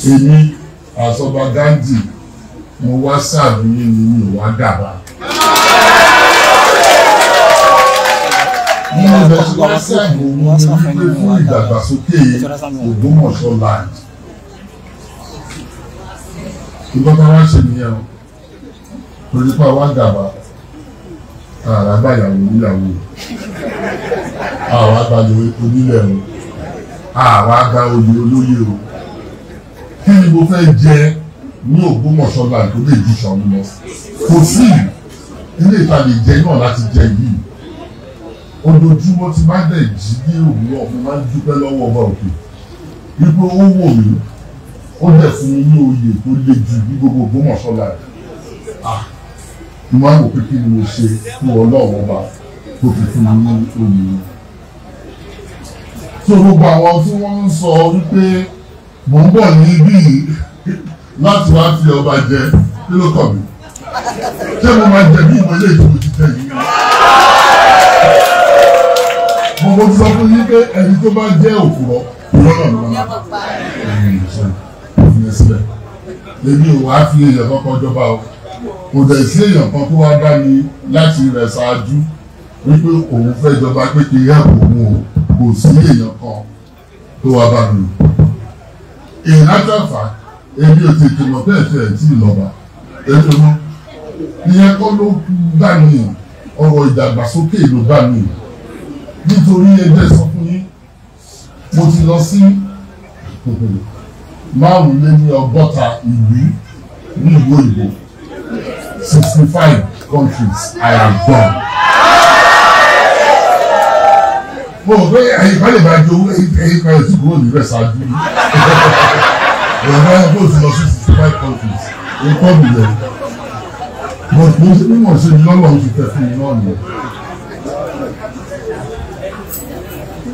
Èmi àsọba Ghandi mo wá sáàbù yín ni mi ò wá gàba. Mo lọ sí wá sáàbù mi wípé fún ìdàgbàsókè Ògbómọ̀ṣọ́ land. Ìgbọ́n tá a wá ṣe nìyẹn o. Torí pé àwa gàba, àràgbà ìyàwó níyàwó, àwa gba oyè onílẹ̀ o, àwa gba oyè olóyè o. Kí ni mo fẹ́ jẹ ní Ògbómọ̀ṣọ́ land tó lè ju Ṣọ̀ún lọ? Kò sí ilé ìta lè jẹ náà láti jẹ yìí. Ojoojúmọ́ tí bá dẹ̀ jí ní òwúrọ̀, mo máa ń dúpẹ́ lọ́wọ́ ọba òkè wípé ó wò mí, ó dẹ̀ fún mi ní oyè tó le jù ní gbogbo Ògbómọ̀ṣọ́ land. Mo máa ń wò pé kí ni mo ṣe fún Ọlọ́run ọba tó fi fún mi ní oyè yìí. Tó gbogbo àwọn tí wọ́n ń sọ wípé mò ń bọ̀ ní ibí yìí láti wá fi ọba jẹ, kí ló kàn mí? Ṣé mo máa jẹ bí ìmọ̀ ilé ìtura ti tẹ̀ yìí? Mo ti sọ fún yín pé ẹni tó bá jẹ́ òkúrọ̀ ìwọ náà ló máa fi yẹn sílẹ̀. Èmi ò wá fi èèyàn kankan jọba o. Kò dẹ̀ sí èèyàn kan tó wá bá mi láti rẹ̀ ṣáájú wípé òun fẹ́ jọba pé kí n yàgò òun o. Kò sí èèyàn kan tó wá bá mi. In actual fact, èmi ò tètè mọ̀ bẹ́ẹ̀ tẹ̀ tí ì lọ́ba. Èmi ò mọ̀. Ìyẹn kọ́ ló bá mi, ọ̀rọ̀ ìdàgbàsókè ló bá mi. Nítorí ẹgbẹ́ sọ fún yín, mo ti lọ sí 65 ìlú ní ìlú òyìnbó, 65 countries I have gone. Mo rò pé ẹ̀yin kan lè máa jẹ owó, ẹ̀yin kan lè tún kúrò ní rẹ̀ ṣáájú. Ẹ̀yin kan lè ti lọ sí 65 countries, èyí kọ́ mi yẹn. Mo ṣe mímọ̀ ṣe ni lọ́lọ́run ti fẹ́ fún mi náà nìyẹn.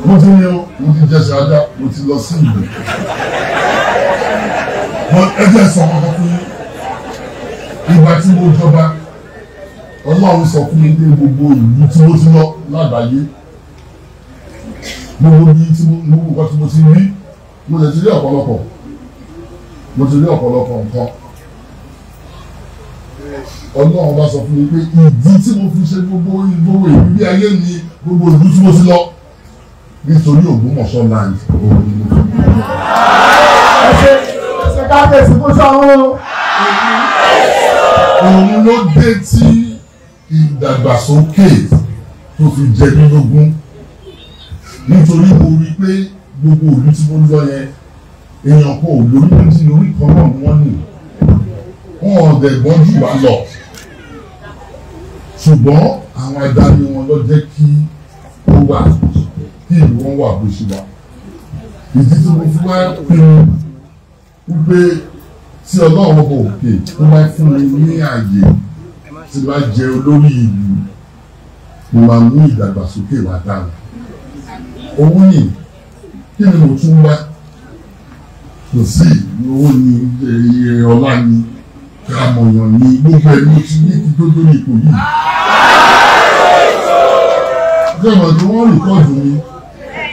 Mo ti ní o, mo ti jẹ ṣáájá, mo ti lọ sí ìlú. Ẹ jẹ́ sọ kankan fún yín. Ìgbà tí mo jọba, Ọlọ́run sọ fún mi pé gbogbo ìlú tí mo ti lọ lágbàáyé, gbogbo ibi tí mo gbogbo nǹkan tí mo ti rí, mo lè ti rí ọ̀pọ̀lọpọ̀, mo ti rí ọ̀pọ̀lọpọ̀ nǹkan. Ọlọ́run bá sọ fún mi pé ìdí tí mo fi ṣe gbogbo ìrírí ayé mi, gbogbo ìlú tí mo ti lọ, nítorí Ògbómọ̀ṣọ́ land òun ni mo fi. Ẹ ṣe kábíyèsí fún Ṣọ̀ún. Òun ló dé tí ìdàgbàsókè tó fi jẹ mí lógún. Nítorí mo rí i pé gbogbo ìlú tí mo ń lọ yẹn, èèyàn kan ò lórí méjì, orí kan náà ni wọ́n nì. Wọ́n ò dẹ̀ gbọ́n jù wá lọ. Ṣùgbọ́n àwọn adarí wọn ló jẹ́ kí ó wà, kí ìlú wọn wà bó ṣe wà. Ìdí tí mo fi wá pinnu wípé tí Ọlọ́run bò òkè tó bá fún mi ní ààyè tí bá jẹ olórí ìlú, mo máa mú ìdàgbàsókè wá dára. Owó ni, kí ni mo tún wá? Kò sí owó ni, ọlá ni, kàmọ̀yàn ni, gbogbo ẹ̀ ló ti ní kí tó dórí ipò yìí. Ṣé ìmọ̀ tí wọ́n rìkọ́dù mi?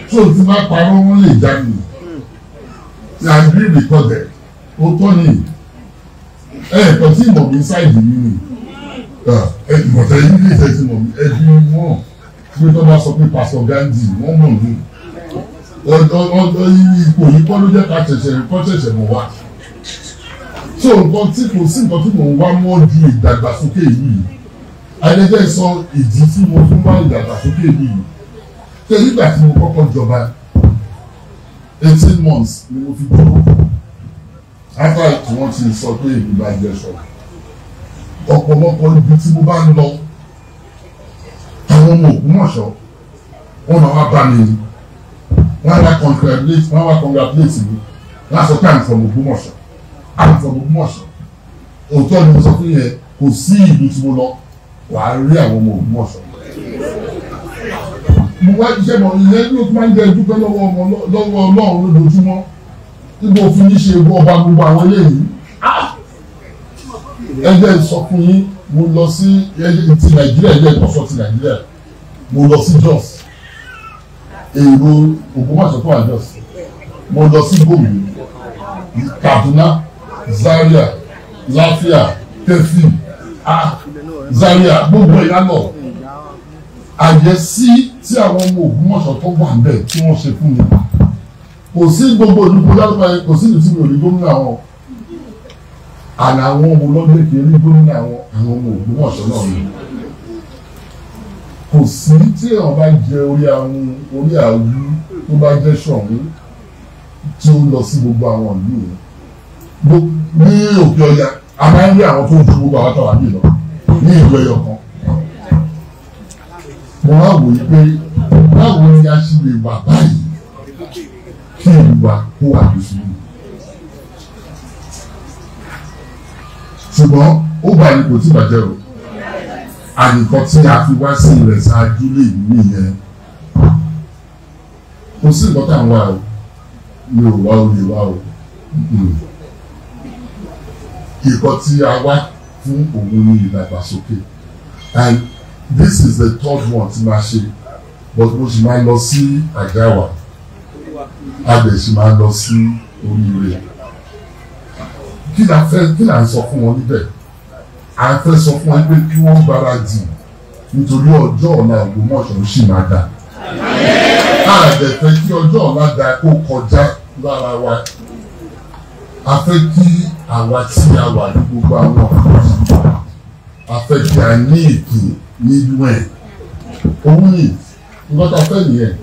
Tó o ti bá parọ́ wọ́n lè já mi. I'm being recorded. Ó tọ́ ni. Ẹ̀ẹ̀kan tí ìmọ̀ mi ṣáìdì mi ni. Ìmọ̀tẹ́ yìí lè tẹ́ tí mọ̀ mi. Ẹbí wọn pé tó bá sọ pé Pastor Ghandi wọ́n mọ̀ mí. Ọ̀dọ́ ipò yìí kọ́ ló jẹ́ ká ṣẹ̀ṣẹ̀ mọ̀ wá. So nǹkan tí kò sí nǹkan tí mò ń wá mọ́ ju ìdàgbàsókè ìlú yìí. Ayẹyẹ sọ ìdí tí mo fún wá ìdàgbàsókè ìlú yìí. Ṣé nígbà tí mo kọ́kọ́ jọba, 18 months ni mo fi dúró. After tí wọ́n ti sọ pé èmi bá jẹ sọ. Ọ̀pọ̀lọpọ̀ ibi tí mo bá ń lọ, àwọn ọmọ Ògbómọ̀ṣọ́, wọ́n máa wá bá mi ni. Wọ́n wá congratulate mi. Wọ́n á sọ pé I'm from Ògbómọ̀ṣọ́. I'm from Ògbómọ̀ṣọ́. Òótọ́ ni mo sọ fún yẹn, kò sí ìlú tí mo lọ, wàá rí àwọn ọmọ Ògbómọ̀ṣọ́. Mo wá iṣẹ́ mọ̀ ìyẹn ló máa ń jẹ́ dúpẹ́ lọ́wọ́ Ọlọ́run lójoojúmọ́. Níbo òfin ní ṣe ewu ọba gbogbo àwọn eléyìí. Ẹ jẹ́ sọ fún yín, mo lọ sí ti Nàìjíríà, ẹgbẹ́ ìkọ̀sọ́ ti Nàìjíríà. Mo lọ sí Jos. Èrò Ògbómọ̀ṣọ́ tó wà Jos. Mo lọ sí Gombe. Kaduna, Zaria, Lafia, Keffi, Zaria, gbogbo ìyá lọ. Àyẹ́sí tí àwọn ọmọ Ògbómọ̀ṣọ́ tó wà ń bẹ̀ tí wọ́n ṣe fún mi. Kò sí gbogbo ìlú lárúbá yẹn, kò sí ìlú tí mi ò rí gómìnà wọn. Àná àwọn ọmọ ọlọ́gbẹ́ kì í rí gómìnà wọn, àwọn ọmọ Ògbómọ̀ṣọ́ náà ni. Kò sí tí èèyàn bá jẹ orí àwọn orí àwú tó bá jẹ́ Ṣọ̀ún tí ó lọ sí gbogbo àwọn ìlú yẹn. Ní Òkè Ọya, a máa ń rí àwọn tó ju gbogbo àwọn táwa bí lọ ní ìlú ẹyọ kan. Mo wá wòye pé báwo ni a ṣe lè wà báyìí kí ìlú wa kó wà lóṣù yìí. Ṣùgbọ́n ó bá ní kò tí bàjẹ́ o. Àyíkọ́ tí a fi wá sí rẹ̀ ṣáájú lè nìyẹn. Kò sí nǹkan tá à ń wá o. Mi ò wá o lè wá o. Ìkọ́ tí a wá fún òun ní ìdàgbàsókè. And this is the third one tí máa ṣe, but mo sì máa lọ sí Àgáwà, a dẹ̀ sì máa lọ sí Oríire. Kí la fẹ́, kí la ń sọ fún wọn níbẹ̀? A fẹ́ sọ fún wọn pé kí wọ́n gbáradì nítorí ọjọ́ ọ̀la Ògbómọ̀ṣọ́ sì máa dà. A dẹ̀ fẹ́ kí ọjọ́ ọ̀la dà kó kọjá lára wa. A fẹ́ kí àwa tí a wà ní gbogbo àwọn ọ̀dọ́ yìí, a fẹ́ kí a ní ìpín nínú ẹ̀. Òun ni nǹkan tá a fẹ́ nìyẹn.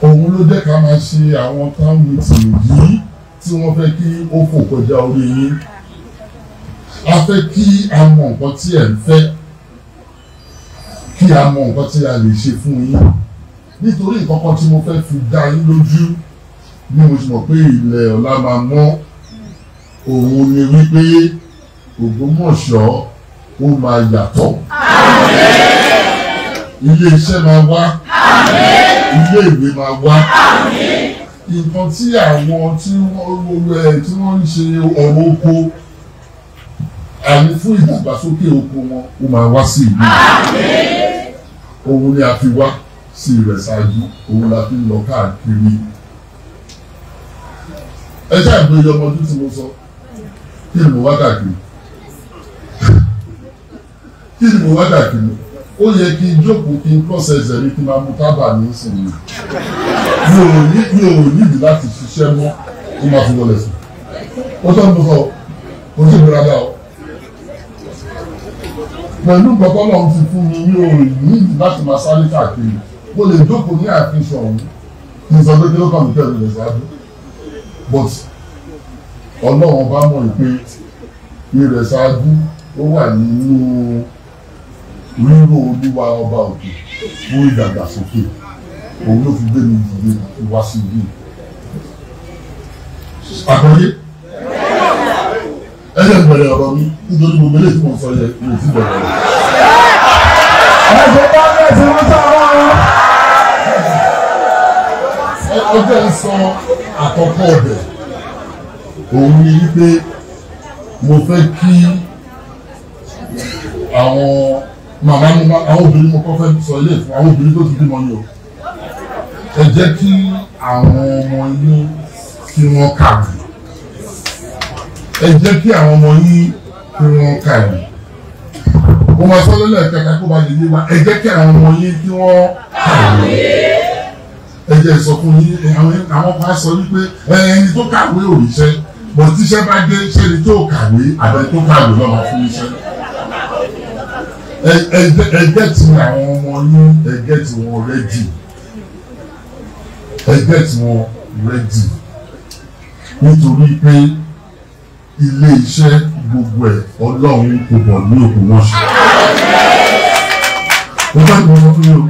Òun ló jẹ́ ká máa ṣe àwọn town meeting yìí tí wọ́n fẹ́ kí ó fò kọjá orí yín. A fẹ́ kí a mọ nǹkan tí ẹ̀ ń fẹ́, kí a mọ nǹkan tí a lè ṣe fún yín. Nítorí nǹkan kan tí mo fẹ́ fi dá yín lójú bí mo ṣe mọ̀ pé ilẹ̀ ọ̀la máa mọ́, òun ni wípé Ògbómọ̀ṣọ́ ó máa yàtọ̀. Ilé iṣẹ́ máa wá, ilé ìwé máa wá. Nǹkan tí àwọn tí wọ́n ń ṣe ọ̀rọ̀ oko àní fún ìdàgbàsókè oko wọn ó máa wá sí ìlú. Òun ni a fi wá sí Ìrẹ̀ṣáájú, òun la fi ń lọ káàkiri. Ẹ ṣáà gbé iye ọmọ ọdún tí mo sọ, kí ni mo wá káàkiri? Kí ni mo wá káàkiri? Ó yẹ kí n jókòó kí n cross ẹsẹ̀ mi kí n máa mu tábà ní ìsinmi. Mi ò nídìí láti ṣiṣẹ́ mọ́ kó máa fi wọlé sùn. Ó sọ ní mo sọ, kò sí ìgbéraga o. Pẹ̀lú nǹkan tọ́lọ́run ti fún mi, mi ò nídìí láti máa sáré káàkiri. Mo lè jókòó ní ààfin Ṣọ̀ún kí n sọ pé kí ló kàn mí pẹ̀lú Ìrẹ̀ṣáájú. But Ọlọ́run bá mọ̀ pé Ìrẹ̀ṣáájú ó wà nínú rírò Olúwa ọba òkè fún ìdàgbàsókè. Òun ló fi gbé mi dìde wá sí ibi. Àkọlé ẹ jẹ́ bẹ̀rẹ̀ ọ̀rọ̀ mi nítorí gbogbo eléyìí tí mo sọ yẹ mi ò tí bẹ̀rẹ̀ ọ̀rọ̀. Ẹ ṣe kábíyèsí fún Ṣọ̀ún. Ọjọ́ ń sọ àkọ́kọ́ ọbẹ̀ òun ni wípé mo fẹ́ kí àwọn màmá mi, àwọn obìnrin mo kọ́ fẹ́ sọ ilé fún àwọn obìnrin tó ti bímọ ni o. Ẹ jẹ́ kí àwọn ọmọ yín kí wọ́n kàwé. Ẹ jẹ́ kí àwọn ọmọ yín kí wọ́n kàwé. Mo máa sọ lẹ́lẹ́kẹta kó ba lè yé wa. Ẹ jẹ́ kí àwọn ọmọ yín kí wọ́n kàwé. Ẹ jẹ́ sọ fún yín, àwọn kan sọ wípé ẹni tó kàwé ò ríṣẹ́, bọ̀ tíṣẹ́ bá dé ṣẹ́ni tó kàwé àbẹ tó kàwé ló máa fún iṣẹ́. Ẹ jẹ́ ti àwọn ọmọ yín, ẹ jẹ́ ti wọn rẹ́dì. Ẹ jẹ́ ti wọn rẹ́dì. Nítorí pé ilé iṣẹ́ gbogbo ẹ̀ Ọlọ́run kò bọ̀ ní Ògbómọ̀ṣọ́. Mo bá ìgbìmọ̀ sọ fún yín o.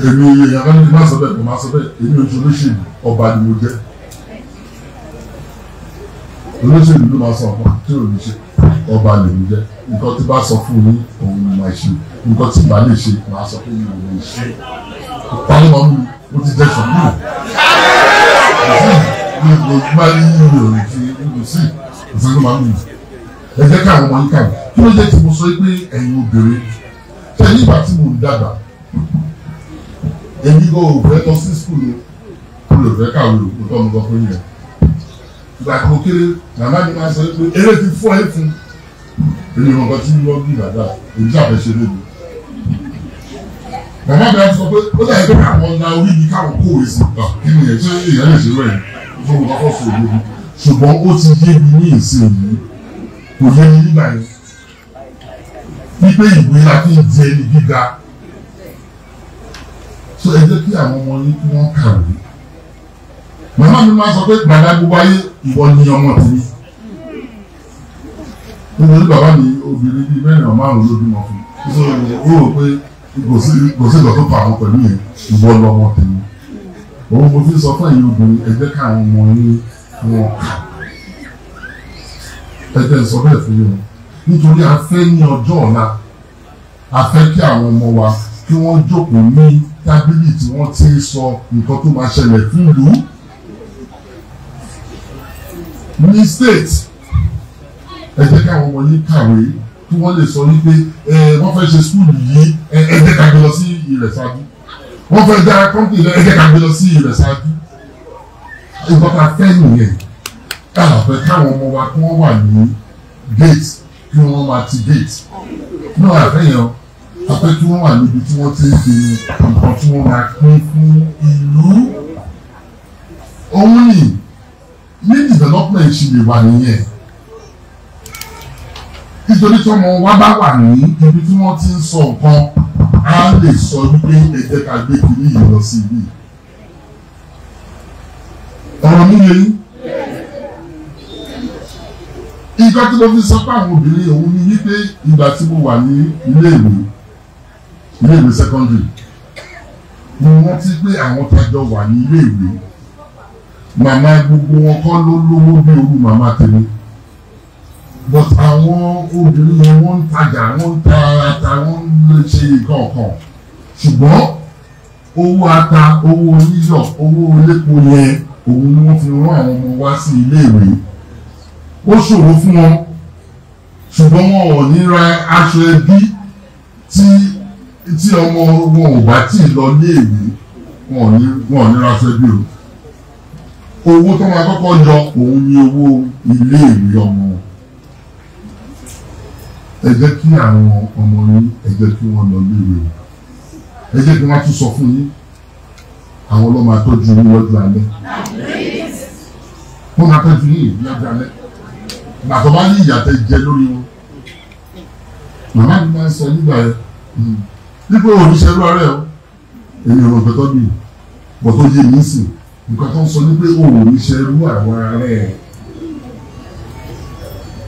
Èmi èèyàn kan ní kí n má sọ bẹ́ẹ̀, kò má sọ bẹ́ẹ̀, èmi ò ṣe olóṣèlú, ọba ni mo jẹ́. Olóṣèlú ló máa sọ nǹkan tí ò ní ṣe, ọba lèmi jẹ́. Nǹkan tí bá sọ fún yín, òun ni màá ṣe. Nǹkan tí bá lè ṣe, màá sọ pé mi ò lè ṣe. Ìparí máa mú mi, mo ti jẹ́ ṣọ̀gbọ́n. Mi ò bá ní mi ò lè ṣe, mi ò sí, kò sí ló máa mú mi. Ẹ jẹ́ káwọn ọmọ yín kàwé. Kí ló dé tí mo sọ pé ẹ̀yin obìnrin? Ṣé nígbà tí mò ń dàgbà? Èmi kò fẹ́ lọ sí school o. Mi ò fẹ́ kàwé o, mo tọ́ mi lọ fún yẹn. Ìgbà tí mo kéré, màmá mi máa ń sọ pé eré ti fọ́ ẹ fún. Èmi ò mọ̀ nǹkan tí wọ́n bí bàbá, èmi ṣàfẹ́ ṣe lóbi. Màmá mi á sọ pé ó dàbí pé àwọn ọ̀la orí mi káwọn kówé sí. Kí ni ẹ̀ ṣé èèyàn lè ṣe rẹ̀? Fún mi kọ́kọ́ fún òye mi. Ṣùgbọ́n ó ti yé mi ní ìsinyìí, kò yé mi nígbà yẹn. Wípé ìwé la fi ń di ẹni gíga. So ẹ jẹ́ kí àwọn ọmọ yín kí wọ́n kàwé. Màmá mi máa sọ pé bàbá gbogbo ayé ìwọ ni ọmọ tèmi. Nítorí bàbá mi obìnrin bíi mẹ́rin ọ̀ márùn-ún ló bímọ fún. So ó rò pé kò sí ìgbà tó pa àwọn pẹ̀lú yẹn, ìwọ lọmọ tèmi. Òun mo fi sọ fún ẹ̀yin obìnrin, ẹ jẹ́ káwọn ọmọ yín kí wọ́n kàwé. Ẹ jẹ́ n sọ bẹ́ẹ̀ fún yín o. Nítorí a fẹ́ ní ọjọ́ ọ̀la, a fẹ́ kí àwọn ọmọ wa kí wọ́n jókòó ní tábìlì tí wọ́n ti ń sọ nǹkan tó máa ṣẹlẹ̀ fún ìlú. Ní state, ẹ jẹ́ káwọn ọmọ yín kàwé kí wọ́n lè sọ wípé ẹ wọ́n fẹ́ ṣe school yìí, ẹ jẹ́ ká gbé lọ sí Ìrẹ̀sájú. Wọ́n fẹ́ dá company lọ, ẹ jẹ́ ká gbé lọ sí Ìrẹ̀sájú. Nǹkan tá a fẹ́ nìyẹn. A fẹ́ káwọn ọmọ wa kí wọ́n wà ní gate, kí wọ́n máa ti gate. Náà a fẹ́ yẹn o. A fẹ́ kí wọ́n wà níbi tí wọ́n ti ń pinnu nǹkan tí wọ́n máa pín fún ìlú. Òun ni ní development ṣì lè wà nìyẹn. Nítorí tí ọmọ wa bá wà ní ibi tí wọ́n ti ń sọ nǹkan, á lè sọ wípé ẹ jẹ́ ká gbé kinní yìí lọ sí ibi. Ọ̀rọ̀ mi yé yín. Nǹkan tí mo fi sọ pé àwọn obìnrin òun ni wípé ìgbà tí mo wà ní iléèwé, iléèwé secondary, mo rántí pé àwọn tájọ wà ní iléèwé, màmá gbogbo wọn kọ́ ló lówó bí orú màmá tèmi. But àwọn obìnrin yẹn wọ́n ń tajà, wọ́n ń ta ata, wọ́n ń ṣe nǹkan kan. Ṣùgbọ́n owó ata, owó oníyọ̀, owó elépo yẹn, òun ni wọ́n fi rán àwọn ọmọ wá sí iléèwé. Ó ṣòro fún wọn, ṣùgbọ́n wọn ò ní ra aṣọ ẹbí tí ọmọ wọn ò bá tí ì lọ léèwé, wọn ò ní ra aṣọ ẹbí o. Owó tó máa kọ́kọ́ yọ òun ni owó iléèwé ọmọ wọn. Ẹ jẹ́ kí àwọn ọmọ yín, ẹ jẹ́ kí wọ́n lọ léèwé o. Ẹ jẹ́ kí wọ́n tún sọ fún yín, àwọn ló máa tọ́jú yín lọ́jọ́ alẹ́. Wọ́n máa tọ́jú yín lọ́jọ́ alẹ́. Bàtọ́ bá ní ìyà tẹ́ jẹ lórí wọn. Màmá mi máa ń sọ nígbà yẹn wípé òníṣẹ́ ló rẹ̀ o. Èmi ò rò pé tọ́jú yìí, bọ̀ tó yé mi sìn. Nǹkan tó ń sọ ní pé òníṣẹ́ ló àwọn ará ẹ̀.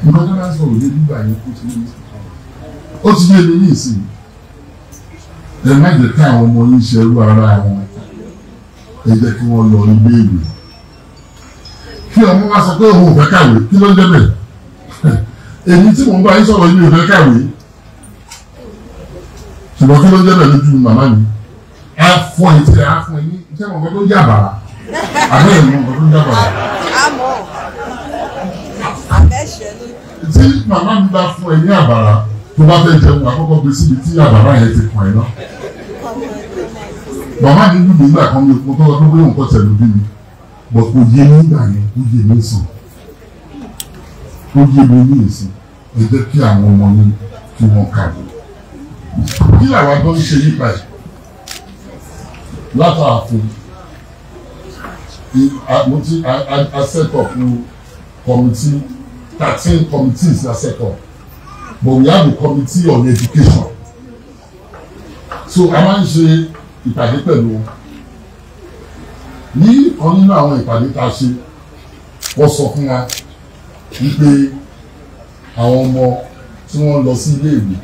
Nǹkan tó máa ń sọ òye nígbà yẹn kó ti yé mi. Ó ti yé mi ní ìsìn. Ẹ má jẹ́ kí àwọn ọmọ yín ṣerú ara wọn. Ẹ jẹ́ kí wọ́n lọ iléèwé. Kí ọmọ wa sọ pé òun ò fẹ́ kàwé, kí ló ń jẹ́ bẹ́ẹ̀? Èmi tí mò ń bá yín sọ̀rọ̀ yìí ò fẹ́ kàwé. Ṣùgbọ́n kí ló ń jẹ́ bẹ́ẹ̀ lójú màmá mi? Á fọ etí ẹ̀, á fún ẹ ní iṣẹ́ mọ̀ nǹkan tó ń jà bàrà. Àbẹ́ ẹ̀ mọ̀ nǹkan tó ń jà bàrà. Àmọ́ àbẹ́ṣẹ́ lójú. Tí màmá mi bá fún ẹ ní àbàrà, tó bá fẹ́ jẹun, àkọ́kọ́ gbé síbi tí àbàrà yẹn ti kàn ẹ́ náà. Màmá mi lù mí nígbà kan, mi ò tó lọ pé bóyá nǹkan tẹ̀ ló bí mi. But kò yé mi nígbà yẹn, ó yé mi sàn. Ó yé mi ní ìsìn. Ẹ jẹ́ kí àwọn ọmọ yín kí wọ́n kàwé. Kí làwa gan ń ṣe nípa ẹ̀? Látàáfin, mo ti a set up committee, 13 committees na set up. But we have a committee on education. So a máa ń ṣe ìpàdé pẹ̀lú wọn. Ní ọ̀kan nínú àwọn ìpàdé tá a ṣe, wọ́n sọ fún wa wípé àwọn ọmọ tí wọ́n lọ sí iléèwé,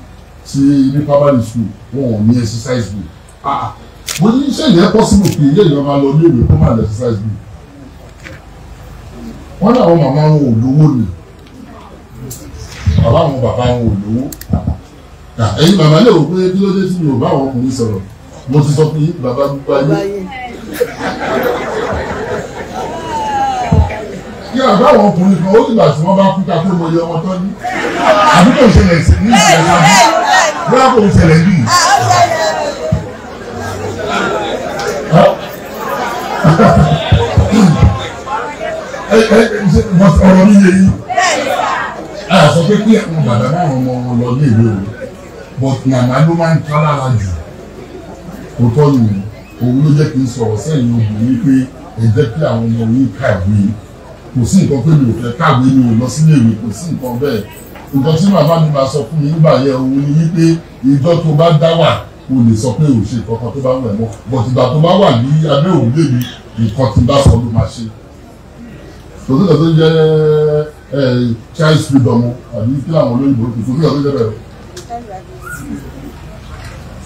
sí ilé primary school, wọn ò ní exercise book. Ah, mo ní iṣẹ́ yẹn possible pé ilé ìwé máa lọ iléèwé kó má lọ exercise book. Wọ́n ní àwọn màmá wọn ò lówó ni. Bàbá àwọn bàbá wọn ò lówó. Ẹ̀yin màmá lè wò pé kí ló dé tí mi ò bá àwọn ọkùnrin sọ̀rọ̀. Mo ti sọ fún yín, bàbá gbogbo ayé. Kí àbá àwọn ọkùnrin kan ó dìgbà tí wọ́n bá kú ká tó mọ iye ọmọ tó ní. Àbí kò ṣẹlẹ̀ sí ní ìṣẹ̀lẹ̀ náà. Bóyá kò ṣẹlẹ̀ bí. Ọ̀rọ̀ mi yé yín. A sọ pé kí àwọn bàbá máa ọmọ wọn lọ ní ìwé o, but màmá ló máa ń ká lára jù. Òótọ́ ni òun ló jẹ́ kí n sọ̀rọ̀ sẹ́yìn obìnrin pé ẹ jẹ́ kí àwọn ọmọ yín kàwé. Kò sí nǹkan pé mi ò fẹ́ kàwé, mi ò lọ sílé ìwé, kò sí nǹkan bẹ́ẹ̀. Nǹkan tí màmá mi máa sọ fún mi nígbà yẹn òun ni wípé ìjọ tó bá dá wà o lè sọ pé ò ṣe kankan tó bá wù ẹ́ mọ́, but ìgbà tó bá wà ní abẹ́ òrùlé mi nǹkan tí n bá sọ ló máa ṣe. Kò sí nǹkan tó jẹ́ child freedom àbí kí làwọn olóyìnbó kò sí nǹkan tó jẹ́ bẹ́ẹ̀.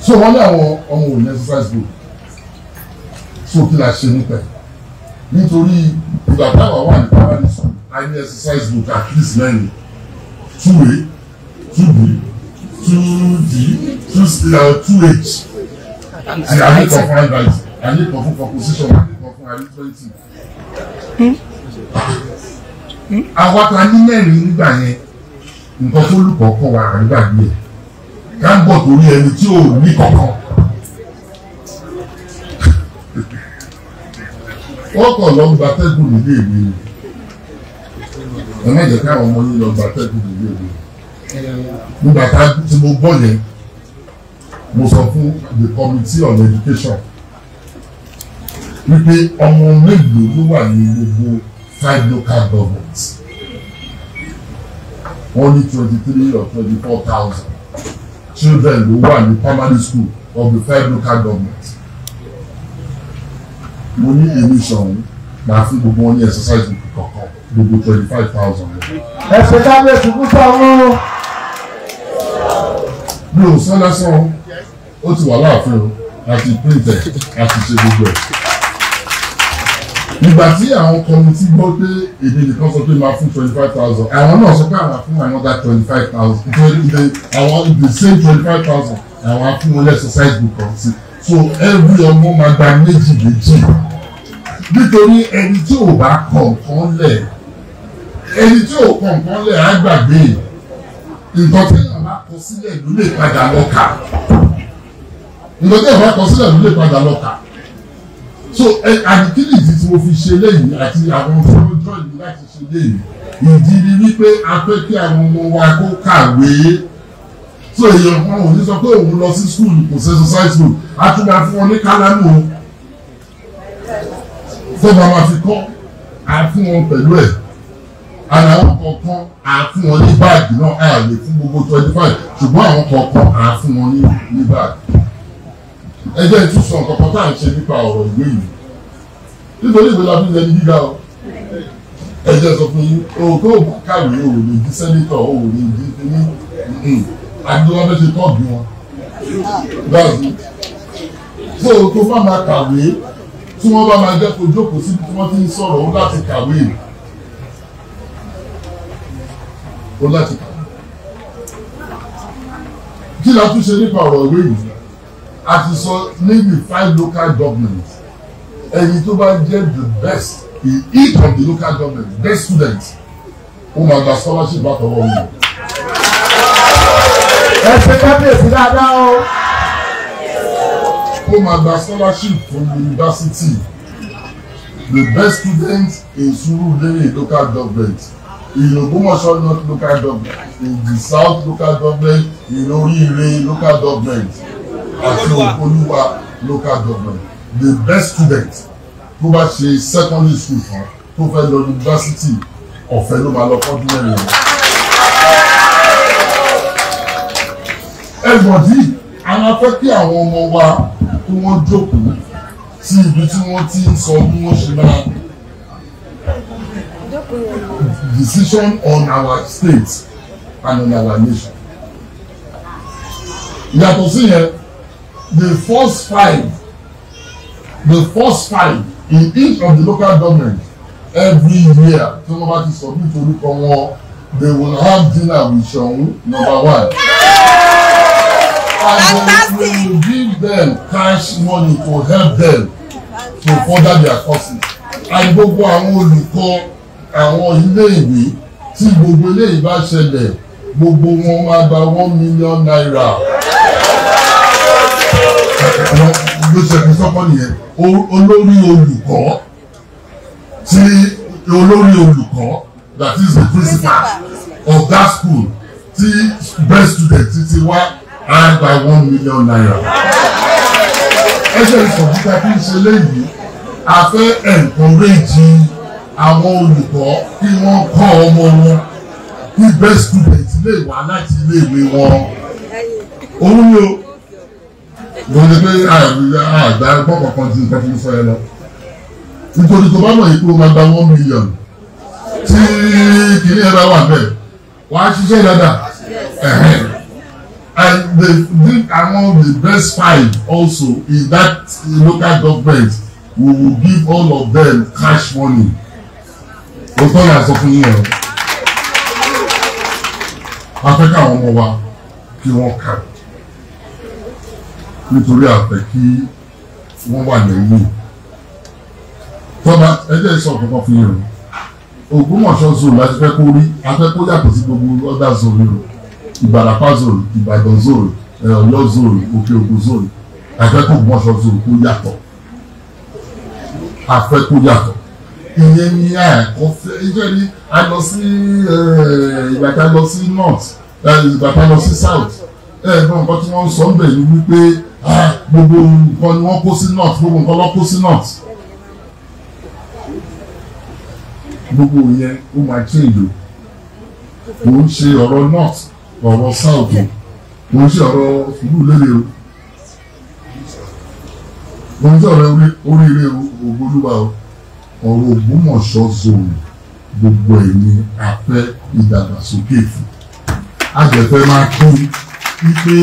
So wọ́n ní àwọn ọmọ òní exercise book, so kí la ṣe nípa ẹ̀? Nítorí ìgbà táwa wà ní primary school a ní exercise book at least mẹ́rin: 2A, 2B, 2D, 2H. Àti àníkan fún handwriting, àníkan fún composition, àníkan fún arithmetic. Àwa ta ní mẹ́rin nígbà yẹn, nǹkan tó lùkọ́ kọ́ wa à ń gbàgbé ẹ̀. Ká ń bọ̀ torí ẹni tí ò ní kankan. Wọ́n kàn lọ ń gbatẹ́gùn nílé ìwé ni. Ẹ má jẹ́ káwọn ọmọ yín lọ gbatẹ́gùn nílé ìwé. Nígbà tí mo gbọ́ yẹn, mo sọ fún the committee on education wípé ọmọ mélòó ló wà ní gbogbo 5 local governments. Wọ́n ní 23 or 24,000 children ló wà ní primary school of the 5 local governments. Mo ní èmi sọ̀hún máa fún gbogbo wọn ní exercise book kọ̀ọ̀kan, gbogbo 25,000. Ẹ ṣe kábíyèsí fún sọ̀rọ̀. Mi ò sọ lásán, ó ti wà láàfin o, àti print ẹ̀, àti ṣe gbogbo ẹ̀. Nígbà tí àwọn committee gbọ́ pé èmi nìkan sọ pé máa fún 25,000, àwọn náà sọ pé àwọn fún another 25,000, àwọn the same 25,000 àwọn á fún wọn exercise book kan sí. So every ọmọ máa gba méjì méjì. Nítorí ẹni tí ò bá kọ nǹkan lẹ̀, ẹni tí ò kọ nǹkan lẹ̀ á gbàgbé. Nǹkan tí èèyàn bá kọ sílẹ̀ ló lè padà lọ kà. Nǹkan tí èèyàn bá kọ sílẹ̀ ló lè padà lọ kà. So àdìkílì ìdí tí mo fi ṣe léyìí àti àwọn tí wọ́n jọ ìlú láti ṣe léyìí, ìdí ni wípé a fẹ́ kí àwọn ọmọ wa kó kàwé. So èèyàn kan ò ní sọ pé òun lọ sí school kò sí exercise book, a tún máa fún wọn ní kálámù o. Tó bá máa fi kọ́, a fún wọn pẹ̀lú ẹ̀. Àná àwọn kọ̀ọ̀kan a fún wọn ní báàgì náà, a lè fún gbogbo 25, ṣùgbọ́n àwọn kọ̀ọ̀kan a fún wọn ní báàgì. Ẹ jẹ́ ìtúsọ nǹkan kan tá à ń ṣe nípa ọ̀rọ̀ ìwé yìí. Nítorí ìwé la fi ń lẹni gíga o. Ẹ jẹ́ sọ fún yín, o tó bá kàwé o lè di sẹ́nítọ̀, o lè di ní àti tó bá fẹ́ ṣe tọ́ọ̀gì wọn. That's it. So tó bá máa kàwé, tí wọ́n bá máa jẹ́ kó jókòó síbi tí wọ́n ti ń sọ̀rọ̀, ó láti kàwé. Ó láti kàwé. Kí la tún ṣe nípa ọ̀rọ̀ ìwé yìí? A ti sọ ní the 5 local governments, ẹni tó bá jẹ́ the best in each of the local governments, best students, ó máa gba scholarship látọwọ́ mi. Ẹ ṣe kábíyèsí dáadáa o. Ó máa gba scholarship from university. The best students in Surulere local government, in Ogbomoso North local government, in the South local government, in Oriire local government, àti Ògbólúwà local government. The best student tó bá ṣe secondary school kan tó fẹ́ lọ university, ọ̀fẹ́ ló máa lọ fọ́dún mẹ́rin. Ẹ̀gbọ́n tí àwọn afẹ́ kí àwọn ọmọ wa kí wọ́n jókòó sí ibi tí wọ́n ti ń sọ bí wọ́n ṣe máa decision on our state and on our nation. Yàtọ̀ sí yẹn, the first five in each of the local government every year tí wọ́n bá ti submit orúkọ wọn, they will have dinner with Ṣọ̀ún number 1. And we will give them cash money to help them to further their courses. And gbogbo àwọn olùkọ́ àwọn ilé ìwé tí gbogbo eléyìí bá ṣẹlẹ̀, gbogbo wọn máa gba 1 million naira. Ló ṣe fi sọ́kọ́ nìyẹn, olórí olùkọ́ tí Olórí olùkọ́, that is the principal of that school, tí best student ti wá, á gba ₦1 million. Ẹ ṣe ìsọ̀kúta kí n ṣe léyìí, a fẹ́ encourage àwọn olùkọ́ kí wọ́n kọ́ ọmọ wọn, kí best student lè wá láti iléèwé wọn. Òun ni o mo ní pé àgbà gbọ́ kankan ju nǹkan tí mo sọ yẹn lọ, nítorí tó bá mọ̀ yìí pé o máa gba 1 million tí kìíní ẹ bá wà bẹ́ẹ̀, wàá ṣiṣẹ́ dáadáa. And among the best five also in that local government, we will give all of them cash money. O tọ́ la sọ fún yín o. A fẹ́ káwọn ọmọ wa kí wọ́n kàwé, nítorí a fẹ́ kí wọ́n wà lẹ́yìn tọ́ba. Ẹ jẹ́ sọ kankan fún yín o. Ògbómọ̀ṣọ́ zone láti fẹ́ kó rí, a fẹ́ kó yàtọ̀ sí gbogbo other zone o: Ìbàràpá zone, Ìbàdàn zone, Ọ̀yọ́ zone, Òkè Ògùn zone. A fẹ́ kó Ògbómọ̀ṣọ́ zone kó yàtọ̀, a fẹ́ kó yàtọ̀. Ìyẹn ni àkọ́ fẹ́ iṣẹ́ ní a lọ sí ìgbà tá a lọ sí north, ìgbà tá a lọ sí south. Ẹ̀gbọ́n, nǹkan tí wọ́n ń sọ ń bẹ̀ ni wípé gbogbo nǹkan ni wọ́n kó sí north, gbogbo nǹkan ló kó sí north. Gbogbo yẹn ó máa change o. Kò ń ṣe ọ̀rọ̀ north, ọ̀rọ̀ south o. Kò ń ṣe ọ̀rọ̀ Sùúrùlérè o. Kò ń ṣe ọ̀rọ̀ oríire Ògbólúwa o. Ọ̀rọ̀ Ògbómọ̀ṣọ́ zone, gbogbo ẹ̀ ní a fẹ́ ìdàgbàsókè fún. Àjẹfẹ́ máa kí wípé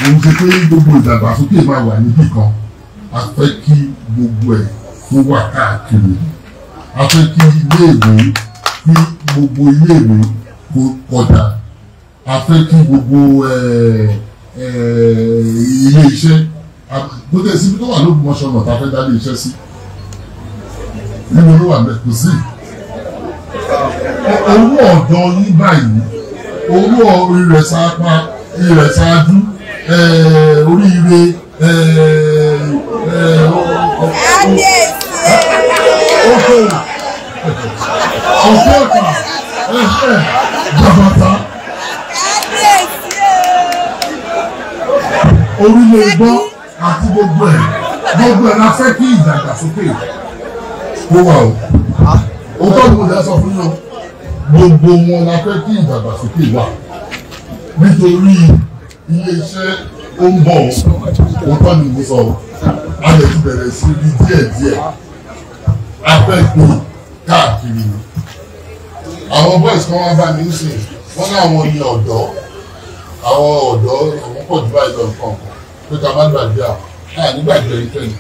òun ṣe pé gbogbo ìdàgbàsókè máa wà níbì kan. A fẹ́ kí gbogbo ẹ̀ kó wà káàkiri. A fẹ́ kí iléèwé, kí gbogbo iléèwé kó kọjá. A fẹ́ kí gbogbo ilé iṣẹ́ tó tẹ̀ síbi tó wà lÓgbómọ̀ṣọ́ náà tá a fẹ́ dá ilé iṣẹ́ sí nínú ló wà bẹ́ẹ̀, kò sí owó ọ̀dọ́ yín báyìí, owó ìrẹ̀sápá, ìrẹ̀sáájú, oríire, oko ọ̀fẹ́ ọ̀tà, jàbàtà, orílẹ̀ igbó àti gbogbo ẹ̀, gbogbo ẹ̀ la fẹ́ kí ìdàgbàsókè kó wà o. Òótọ́ ni mo lè sọ fún yín o. Gbogbo wọn la fẹ́ kí ìdàgbàsókè wà, nítorí ilé-iṣẹ́ ó ń bọ̀. Òótọ́ ni mo sọ o. A lè ti bẹ̀rẹ̀ sí rí díẹ̀díẹ̀. A fẹ́ gbé káàkiri. Àwọn boys kan wá bá mi ń sìn, wọ́n ní àwọn ní ọ̀dọ́, àwọn ọ̀dọ́, àwọn pọ̀ jù báyìí lọ, nǹkan kan pé ká má gbàgbé àwọn náà nígbàgbé ìtẹ́ni.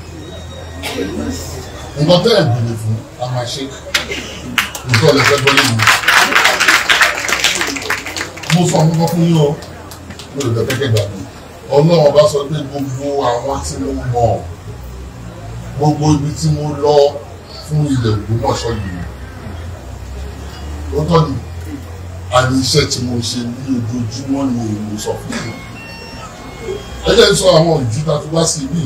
Nǹkan tẹ́ ẹ̀ bèrè fún, a máa ṣe. Nǹkan lè fẹ́ gbọ́ lẹ́nu mo sọ nǹkan fún yín o. Mo lè fẹ́ kẹ́kẹ́ gbàgbé. Ọlọ́run bá sọ pé gbogbo àwọn tí mo mọ̀, gbogbo ibi tí mo lọ fún ilẹ̀ Ògbómọ̀ṣọ́ yìí, ó tọ́ ni àní. Iṣẹ́ tí mo ṣe ní ojoojúmọ́ ni mo sọ fún yín. Ẹ jẹ́ n sọ àwọn ìjú ta fi wá sí ibí,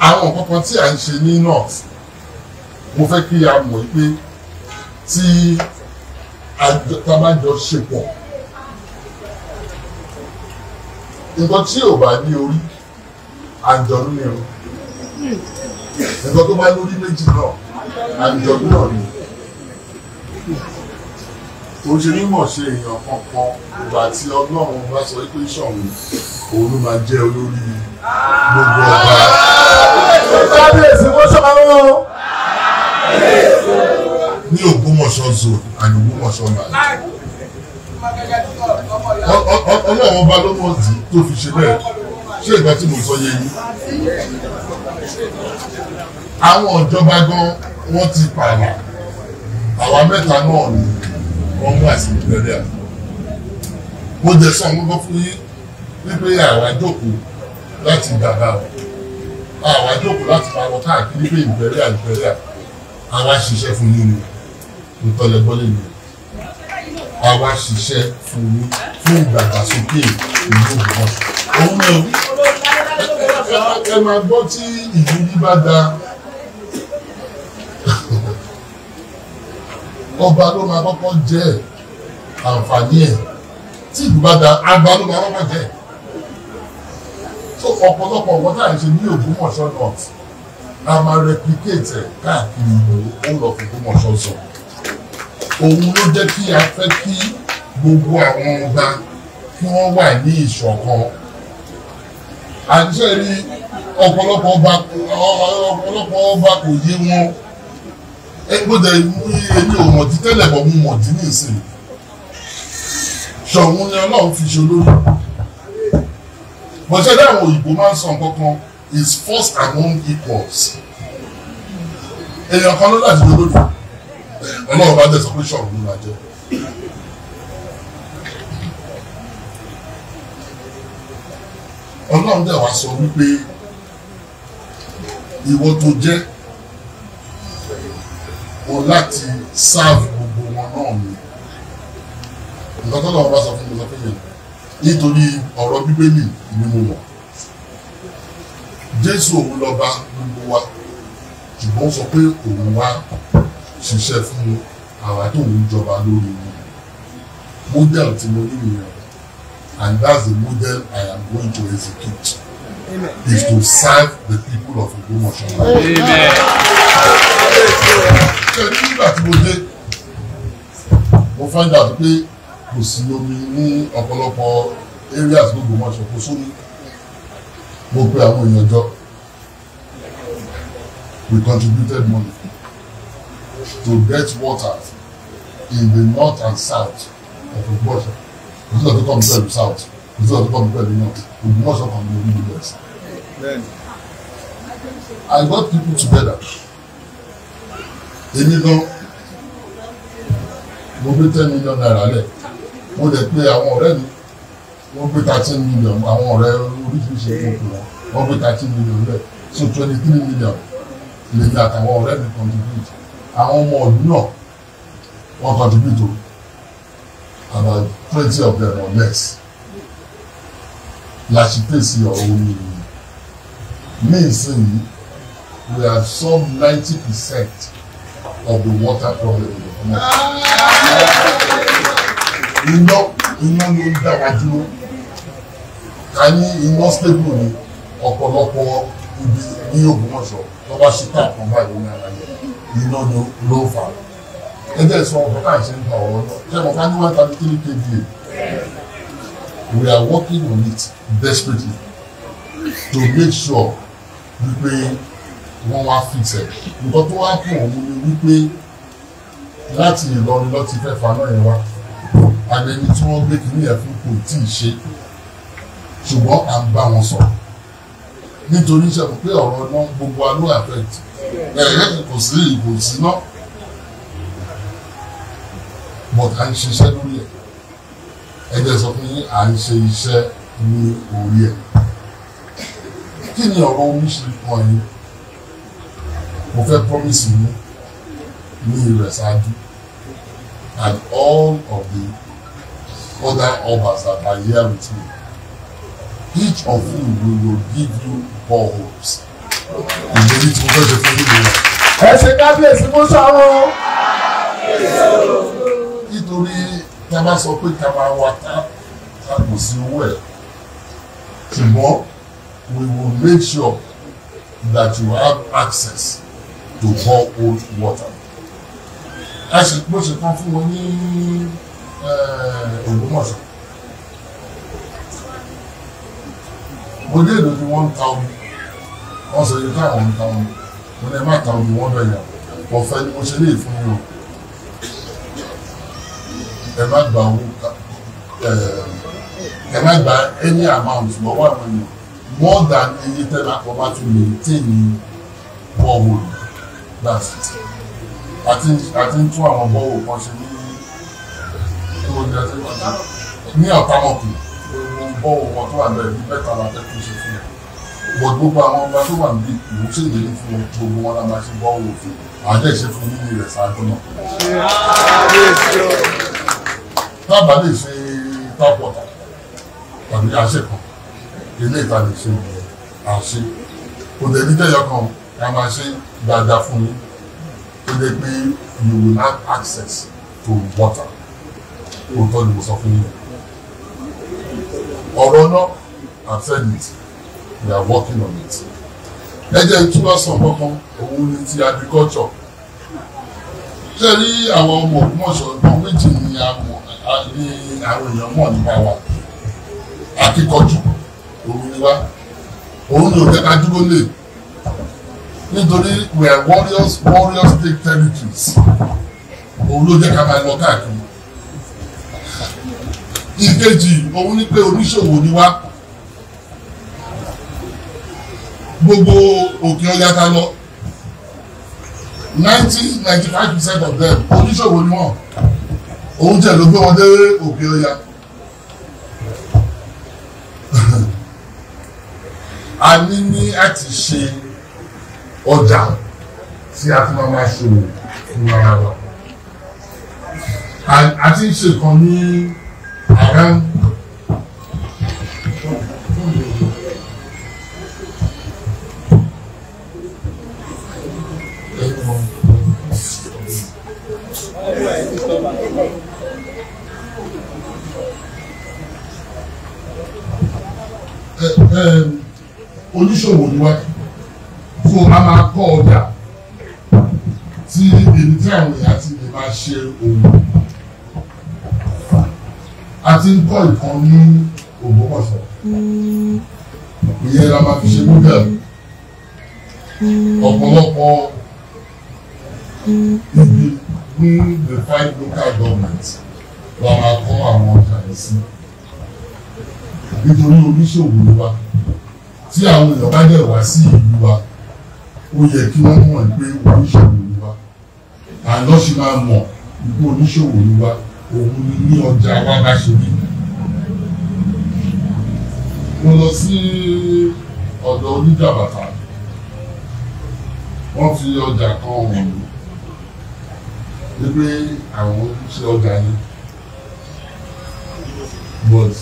àwọn nǹkan kan tí à ń ṣe ní north. Mo fẹ́ kí a mọ̀ pé tí a bá jọ ṣe pọ̀, nǹkan tí ò bá ní orí, àǹjọ̀nú ni o. Nǹkan tó bá lórí méjì náà, àǹjọ̀nú náà ni. Kò ṣe mímọ̀ ṣe èèyàn kankan. Ìgbà tí Ọlọ́run bá sọ pé Ṣọ̀ún, òun ló máa jẹ́ olórí gbogbo ọba. Kábíyèsí, wọ́n ṣọ́wọ́. Ní Ògbómọ̀ṣọ́ zone and Ògbómọ̀ṣọ́ land, Ọlọ́run ọba ló mọ̀ tí tó fi ṣe bẹ́ẹ̀. Ṣé ìgbà tí mo sọ yé yín? Àwọn ìjọba gan, wọ́n ti pààlà. Àwa mẹ́ta náà ni wọ́n mú àìsàn ìbẹ̀rẹ̀. Mo jẹ́ sọ àwọn gbọ́ fún yín wípé àwa jókòó láti dàgbà, àwa jókòó láti máa lọ káàkiri pé ìbẹ̀rẹ̀ ìbẹ̀rẹ̀. Àwa ṣiṣẹ́ fún yín ni ìtọ́lẹ̀gbọ́lẹ̀ ni. Àwa ṣiṣẹ́ fún yín, fún ìdàgbàsókè ìlú Ògbómọ̀ṣọ́. Òun náà ẹ máa gbọ́ tí ìlú yí bá da. Ọba ló máa kọ́kọ́ jẹ́ àǹfààní ẹ̀. Tí ìlú bá da, àgbà ló máa kọ́kọ́ jẹ́. So ọ̀pọ̀lọpọ̀ nǹkan tá à ń ṣe ní Ògbómọ̀ṣọ́ North, a máa replicate ẹ̀ káàkiri whole of Ògbómọ̀ṣọ́ zone. Òun ló jẹ́ kí a fẹ́ kí gbogbo àwọn ọba kí wọ́n wà ní ìṣọ̀kan. Àṣẹ rí ọ̀pọ̀lọpọ̀ ọba kò yé wọn. Gbọ́dọ̀ èmi ò mọ̀dí tẹ́lẹ̀ bọ̀ mo mọ̀dí nísìnyí. Ṣọ̀ún ni Ọlọ́run fi ṣe olórí. Bọ̀ṣẹ́ dáhùn òyìnbó máa ń sọ nǹkan kan, is first among equals. Èèyàn kan ló láti ṣe olórí. Ọlọ́run bá dẹ̀ sọ pé Ṣọ̀ún ló máa jẹ́. Ọlọ́run dẹ̀ wá sọ wípé ìwọ tó jẹ́ o láti serve gbogbo wọn náà ni. Nǹkan tó lọ́wọ́ bá sọ fún mi sọ fún mi nítorí ọ̀rọ̀ Bíbélì ni mo mọ̀. Jésù òun lọ́ba gbogbo wa, ṣùgbọ́n ó sọ pé òun wá ṣiṣẹ́ fún àwa tó ń jọba lórí wọn. Model tí mo ní nìyẹn, and that's the model I am going to execute. Amen. Is to serve the people of Ògbómọ̀ṣọ́. Amen. Ṣé nígbà tí mo dé, mo find out pé kò sí omi ní ọ̀pọ̀lọpọ̀ areas l'Ógbómọ̀ṣọ́, kò sómi. Mo pe àwọn èèyàn jọ. We contributed money to get water in the north and south of Ògbómọ̀ṣọ́. Kò sí ọ̀tún kọ́mi pẹ̀lú south, kò sí ọ̀tún kọ́mi pẹ̀lú north. Ògbómọ̀ṣọ́ kan ní orí US. I got people together. Èmi gan, mo gbé 10 million naira lẹ̀. Mo dẹ̀ pé àwọn ọ̀rẹ́ mi, wọ́n gbé 13 million, àwọn ọ̀rẹ́ oríṣiríṣi ẹ̀kọ́ wọn, wọ́n gbé 13 million lẹ̀. So 23 million lèmi àtàwọn ọ̀rẹ́ mi contribute. Àwọn ọmọ ọdún náà, wọ́n contribute o. About 20 of them or less. La ṣe fèsì ọ̀rọ̀ omi yìí. Ní ìsinyìí, we have solved 90% of the water problem in the community. Iná ló ń dá wa dúró. Ká ní iná stable ní ọ̀pọ̀lọpọ̀ ibi ní Ògbómọ̀ṣọ́ tó bá ṣe tap kan báyìí ní ara yẹn. Iná ló ń fà. Ẹ jẹ́ sọ ọ̀pọ̀ káà ṣe ń pa ọ̀rọ̀ náà. Ṣé mo ká ní 133 kVA? We are working on it desperately to make sure wípé wọ́n wá fix ẹ̀. Nǹkan tó wá pọ̀ òun ni wípé láti Ìlọrin lọ ti fẹ́ faná yẹn wá. Àgbẹ̀ni tí wọ́n gbé kìíní yẹn fún kò tí ì ṣe. Ṣùgbọ́n à ń bá wọn sọ̀rọ̀. Nítorí iṣẹ́ pé ọ̀rọ̀ náà gbogbo wa ló affect. Ẹ̀rẹ́ kò sí ìbò sí náà. But à ń ṣiṣẹ́ lórí ẹ̀. Ẹ jẹ́ sọ fún yín, à ń ṣe iṣẹ́ ní orí ẹ̀. Kí ni ọ̀rọ̀ omi ṣe kan yín? Mo fẹ́ promise yín ní Ìrẹ̀sájú and all of the other obas that are here with me. Each of you will give you boreholes. Ìlérí tí mo fẹ́ ṣe fún yín nìyẹn. Ẹ ṣe kábíyèsí fún Ṣọ̀ún. Nítorí tá a bá sọ pé ká máa wá tá a kò sí owó ẹ̀. Ṣùgbọ́n we will make sure that you have access to borehole water. A ṣe bó ṣe tán fún wọn ní Ògbómọ̀ṣọ́. Mo dé èlò ni wọ́n ń ta omi. Wọ́n sọ iye táwọn ń ta omi. Mo ní ẹ má ta omi wọ́n bẹ̀ yàn. Ọ̀fẹ́ ni mo ṣe lè fún yín o. Ẹ má gba owó ẹ má gba any amount lọ́wọ́ àwọn èèyàn more than iye tẹ́lá kan bá fi maintain borehole. That's it. Àti ń tún àwọn borehole kan ṣe ní ní Ọ̀tàmọ̀kù. Gbogbo borehole kan tó wà bẹ́ẹ̀ ní mẹ́ta la fẹ́ tún ṣe fún wọn. But gbogbo àwọn ọba tó wà níbí mò ń ṣèlérí fún wọn, gbogbo wọn la máa ṣe borehole fún. Àjẹ́ ìṣe fún yín ní Ìrẹ̀sájú náà. Tábà lè ṣe tap water tàbí àṣẹ kan, ilé ìta lè ṣe àṣe. Kò dẹ̀ ní jẹ́yọ̀ kan, a máa ṣe dáadáa fún yín. Tó jẹ́ pé you will have access to water. Òótọ́ ni mo sọ fún yín. Ọ̀rọ̀ náà, I've said it, we are working on it. Ẹ jẹ́ ìtura sàn kankan, òun ni ti agriculture. Ṣé rí àwọn ọmọ Ògbómọ̀ṣọ́ nǹkan méjì ni àwọn èèyàn mọ̀ nípa wa? Akíkanjú, òun ni wá. Òun ni ò jẹ́ ká dúró lè. Nítorí we are warriors, warriors take territories. Òun ló jẹ́ ká máa lọ káàkiri. Ìkejì, òun ni pé oníṣòwò ni wá. Gbogbo òkè ọya ta lọ, 90-95% of them oníṣòwò ni wọ́n. Òun jẹ́ ló gbé wọn dé òkè ọya. A ní àti ṣe ọjà tí a ti máa ṣòwò fún ara wa. A ti ń ṣe kan ní around oníṣòwò ni wá, so a máa kọ́ ọjà tí èmi tí àwọn èèyàn ti lè máa ṣe òwò. A ti ń kọ́ ìkan ní Ògbómọ̀ṣọ́, ìyẹn la máa fi ṣe model. Ọ̀pọ̀lọpọ̀ ibi ní the 5 local governments la máa kọ́ àwọn ọjà yìí sí, nítorí oníṣòwò ni wá. Tí àwọn èèyàn bá dẹ̀ wá sí ìlú wa, ó yẹ kí wọ́n mọ̀ pé oníṣòwò ni wá. Àná ṣe máa mọ̀ pé oníṣòwò ni wá, òun ni ní ọjà wa bá ṣe rí. Mo lọ sí ọ̀dọ̀ oníjàbàtà, wọ́n fi ọjà kan wọ̀n mí wípé àwọn ṣe ọjà yìí, but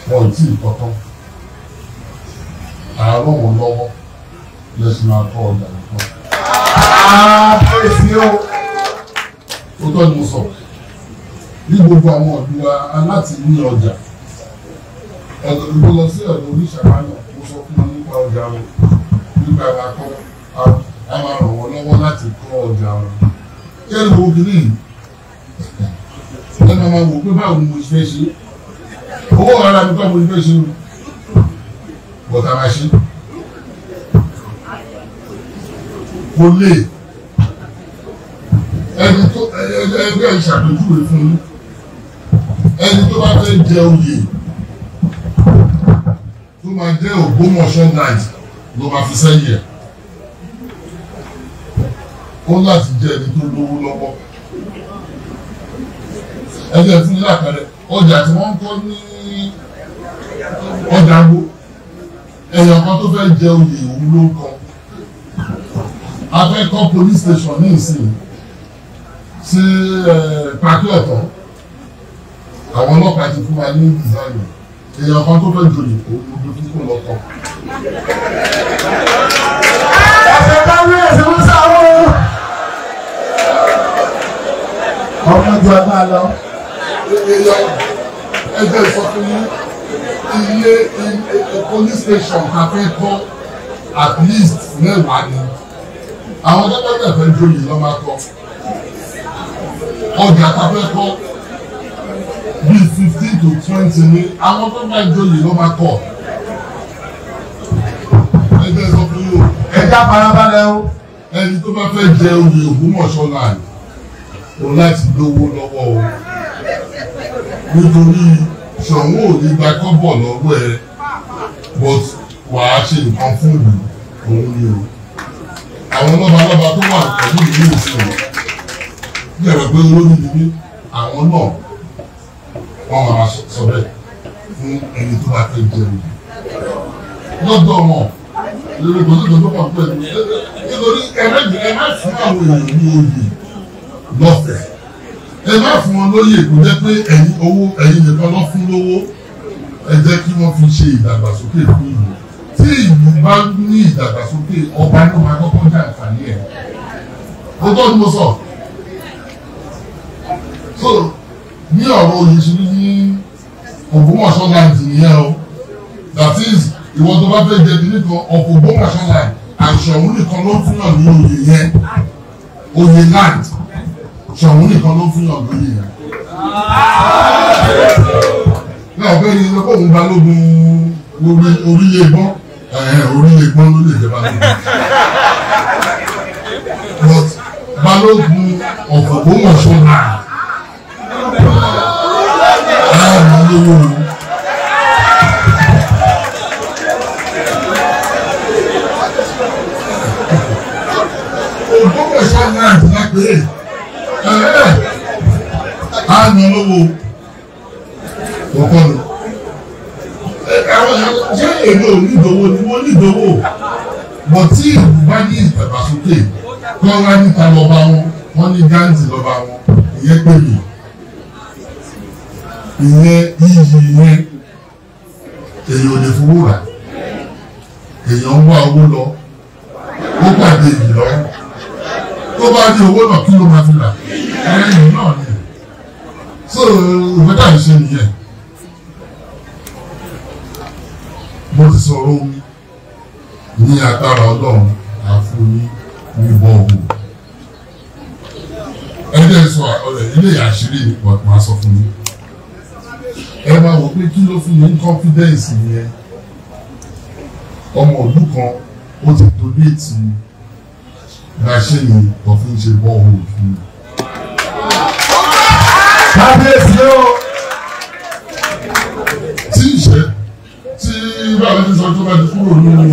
wọn ò tí ì kọ́tán. Àárọ̀ wọn lọ́wọ́ lẹ́sìn máa kọ́ ọjà nìkan. Àbẹ̀sí o. Ó tọ́ ni mo sọ. Ní gbogbo àwọn ọ̀dọ́ wa aláti ní ọjà. Mo lọ sí ọ̀dọ̀ oníṣàmá náà, mo sọ fún wọn nípa ọjà wọn. Nípa wa kọ́, a máa ràn wọ́n lọ́wọ́ láti kọ́ ọjà wọn. Kí ẹni wo kìíní yìí? Ẹ máa wò pé báwo ni mo ṣe fẹ́ ṣe. Owó ara mi kọ́ mo ṣe fẹ́ ṣe o. Bọ̀tà máa ṣe. Kò lè. Ẹni tó ẹgbẹ́ ìṣàpèjúwe fún yín. Ẹni tó bá fẹ́ jẹ oyè tó máa jẹ́ Ògbómọ̀ṣọ́ night ló máa fi sẹ́yìn ẹ̀. Ó láti jẹ́ ẹni tó lówó lọ́wọ́. Ẹgbẹ́ fún yín lápẹẹrẹ, ọjà tí wọ́n ń kọ́ ní ọjà wo, èèyàn kan tó fẹ́ jẹ oyè òun ló ń kọ́. A fẹ́ kọ́ police station ní ìsìn sí pàkí ọ̀tọ̀. Àwọn ọlọ́pàá ti fún wa ní design. Èèyàn kan tó fẹ́ joyè òun ló fi kó lọ kọ́. Ẹ̀sẹ̀ kábíyèsí ń sáwó. Ọmọ jọ máa lọ. Èèyàn ẹgbẹ́ sọ fún yín, ilé police station ta fẹ́ kọ́ at least 10 ni. Àwọn tó bá fẹ́ joyè lọ́ máa kọ́. Ọjà ta fẹ́ kọ́ bíi 15 to 20 ni àwọn tó bá joyè lọ́ máa kọ́. Ẹgbẹ́ sọ fún yín o. Ẹ já farabalẹ̀ o. Ẹni tó bá fẹ́ jẹ oyè Ògbómọ̀ṣọ́ náà o láti lówó lọ́wọ́ o. Nítorí Ṣọ̀ún ò ní gba kọ́bọ̀ lọ́wọ́ ẹ, but wàá ṣe nǹkan fún ìlú òun ni o. Àwọn lọ́balọ́ba tó wà pẹ̀lú ìlú ìsìn bí ẹ̀rọ pé olórí ni mí, àwọn náà wọ́n máa sọ bẹ́ẹ̀ fún ẹni tó bá fẹ́ jẹ oyè. Lọ́dọ̀ wọn, lórí kò sí ìtọ́jú kan pẹ̀lú nítorí ẹ má fún àwọn èèyàn ní oyè lọ́fẹ̀ẹ́. Ẹ má fún wọn lóyè kó jẹ́ pé ẹ̀yin owó ẹ̀yin nìkan lọ fún lówó. Ẹ jẹ́ kí wọ́n fi ṣe ìdàgbàsókè fún ìlú. Tí ìlú bá ní ìdàgbàsókè, ọba ló máa kọ́kọ́ jẹ àǹfààní ẹ̀. Ó tọ́ ni mo sọ. Bí ọ̀rọ̀ oyè ṣe ní ní Ògbómọ̀ṣọ́ land nìyẹn o. That is, ìwọ tó bá fẹ́ jẹ kìíní kan of Ògbómọ̀ṣọ́ land, and Ṣọ̀ún nìkan ló fún yàn ní oyè yẹn. Oyè land, Ṣọ̀ún nìkan ló fún yàn lóyè yẹn. Ní ọ̀gbẹ́ ni ló kóhun balógun orílẹ̀ gbọ́n, orílẹ̀ gbọ́n ló lè jẹ balógun. But balógun of Ògbómọ̀ṣọ́ land. Olówó Ògbómọ̀ṣọ́ land lápẹ́ àmì olówó ọkọ mi. Ṣé èmi ò ní ìdòwò ni? Mo ní ìdòwò, bọ̀ tí ìlú bá ní ìdàgbàsókè kọ́ra níta lọ́ba wọn, wọ́n ní Gandhi lọ́ba wọn, ìyẹn pè mí. Ìyẹn iyì yẹn èèyàn ò lè fowó rà. Èèyàn ń wá owó lọ, ó pàdé ìyì lọ, tó bá rí owó náà kí ló máa fi rà? Ẹ̀yìn náà ni. So ìwé tà ń ṣe nìyẹn. Mo ti sọ̀rọ̀ omi ní agbára Ọlọ́run àfúnni ní bọ́ọ̀hù. Ẹgbẹ́ sọ ọ̀rẹ́ ilé àṣírí máa sọ fún mi. Ẹ máa wò pé kí ló fún mi ní confidence yẹn. Ọmọ ìlú kan ó ti donate machine tó fi ń ṣe bọ́ọ̀hù fún mi. Kábíyèsí o. Tí ìṣe tí báwo ti sọ tó bá ti kúrò nínú.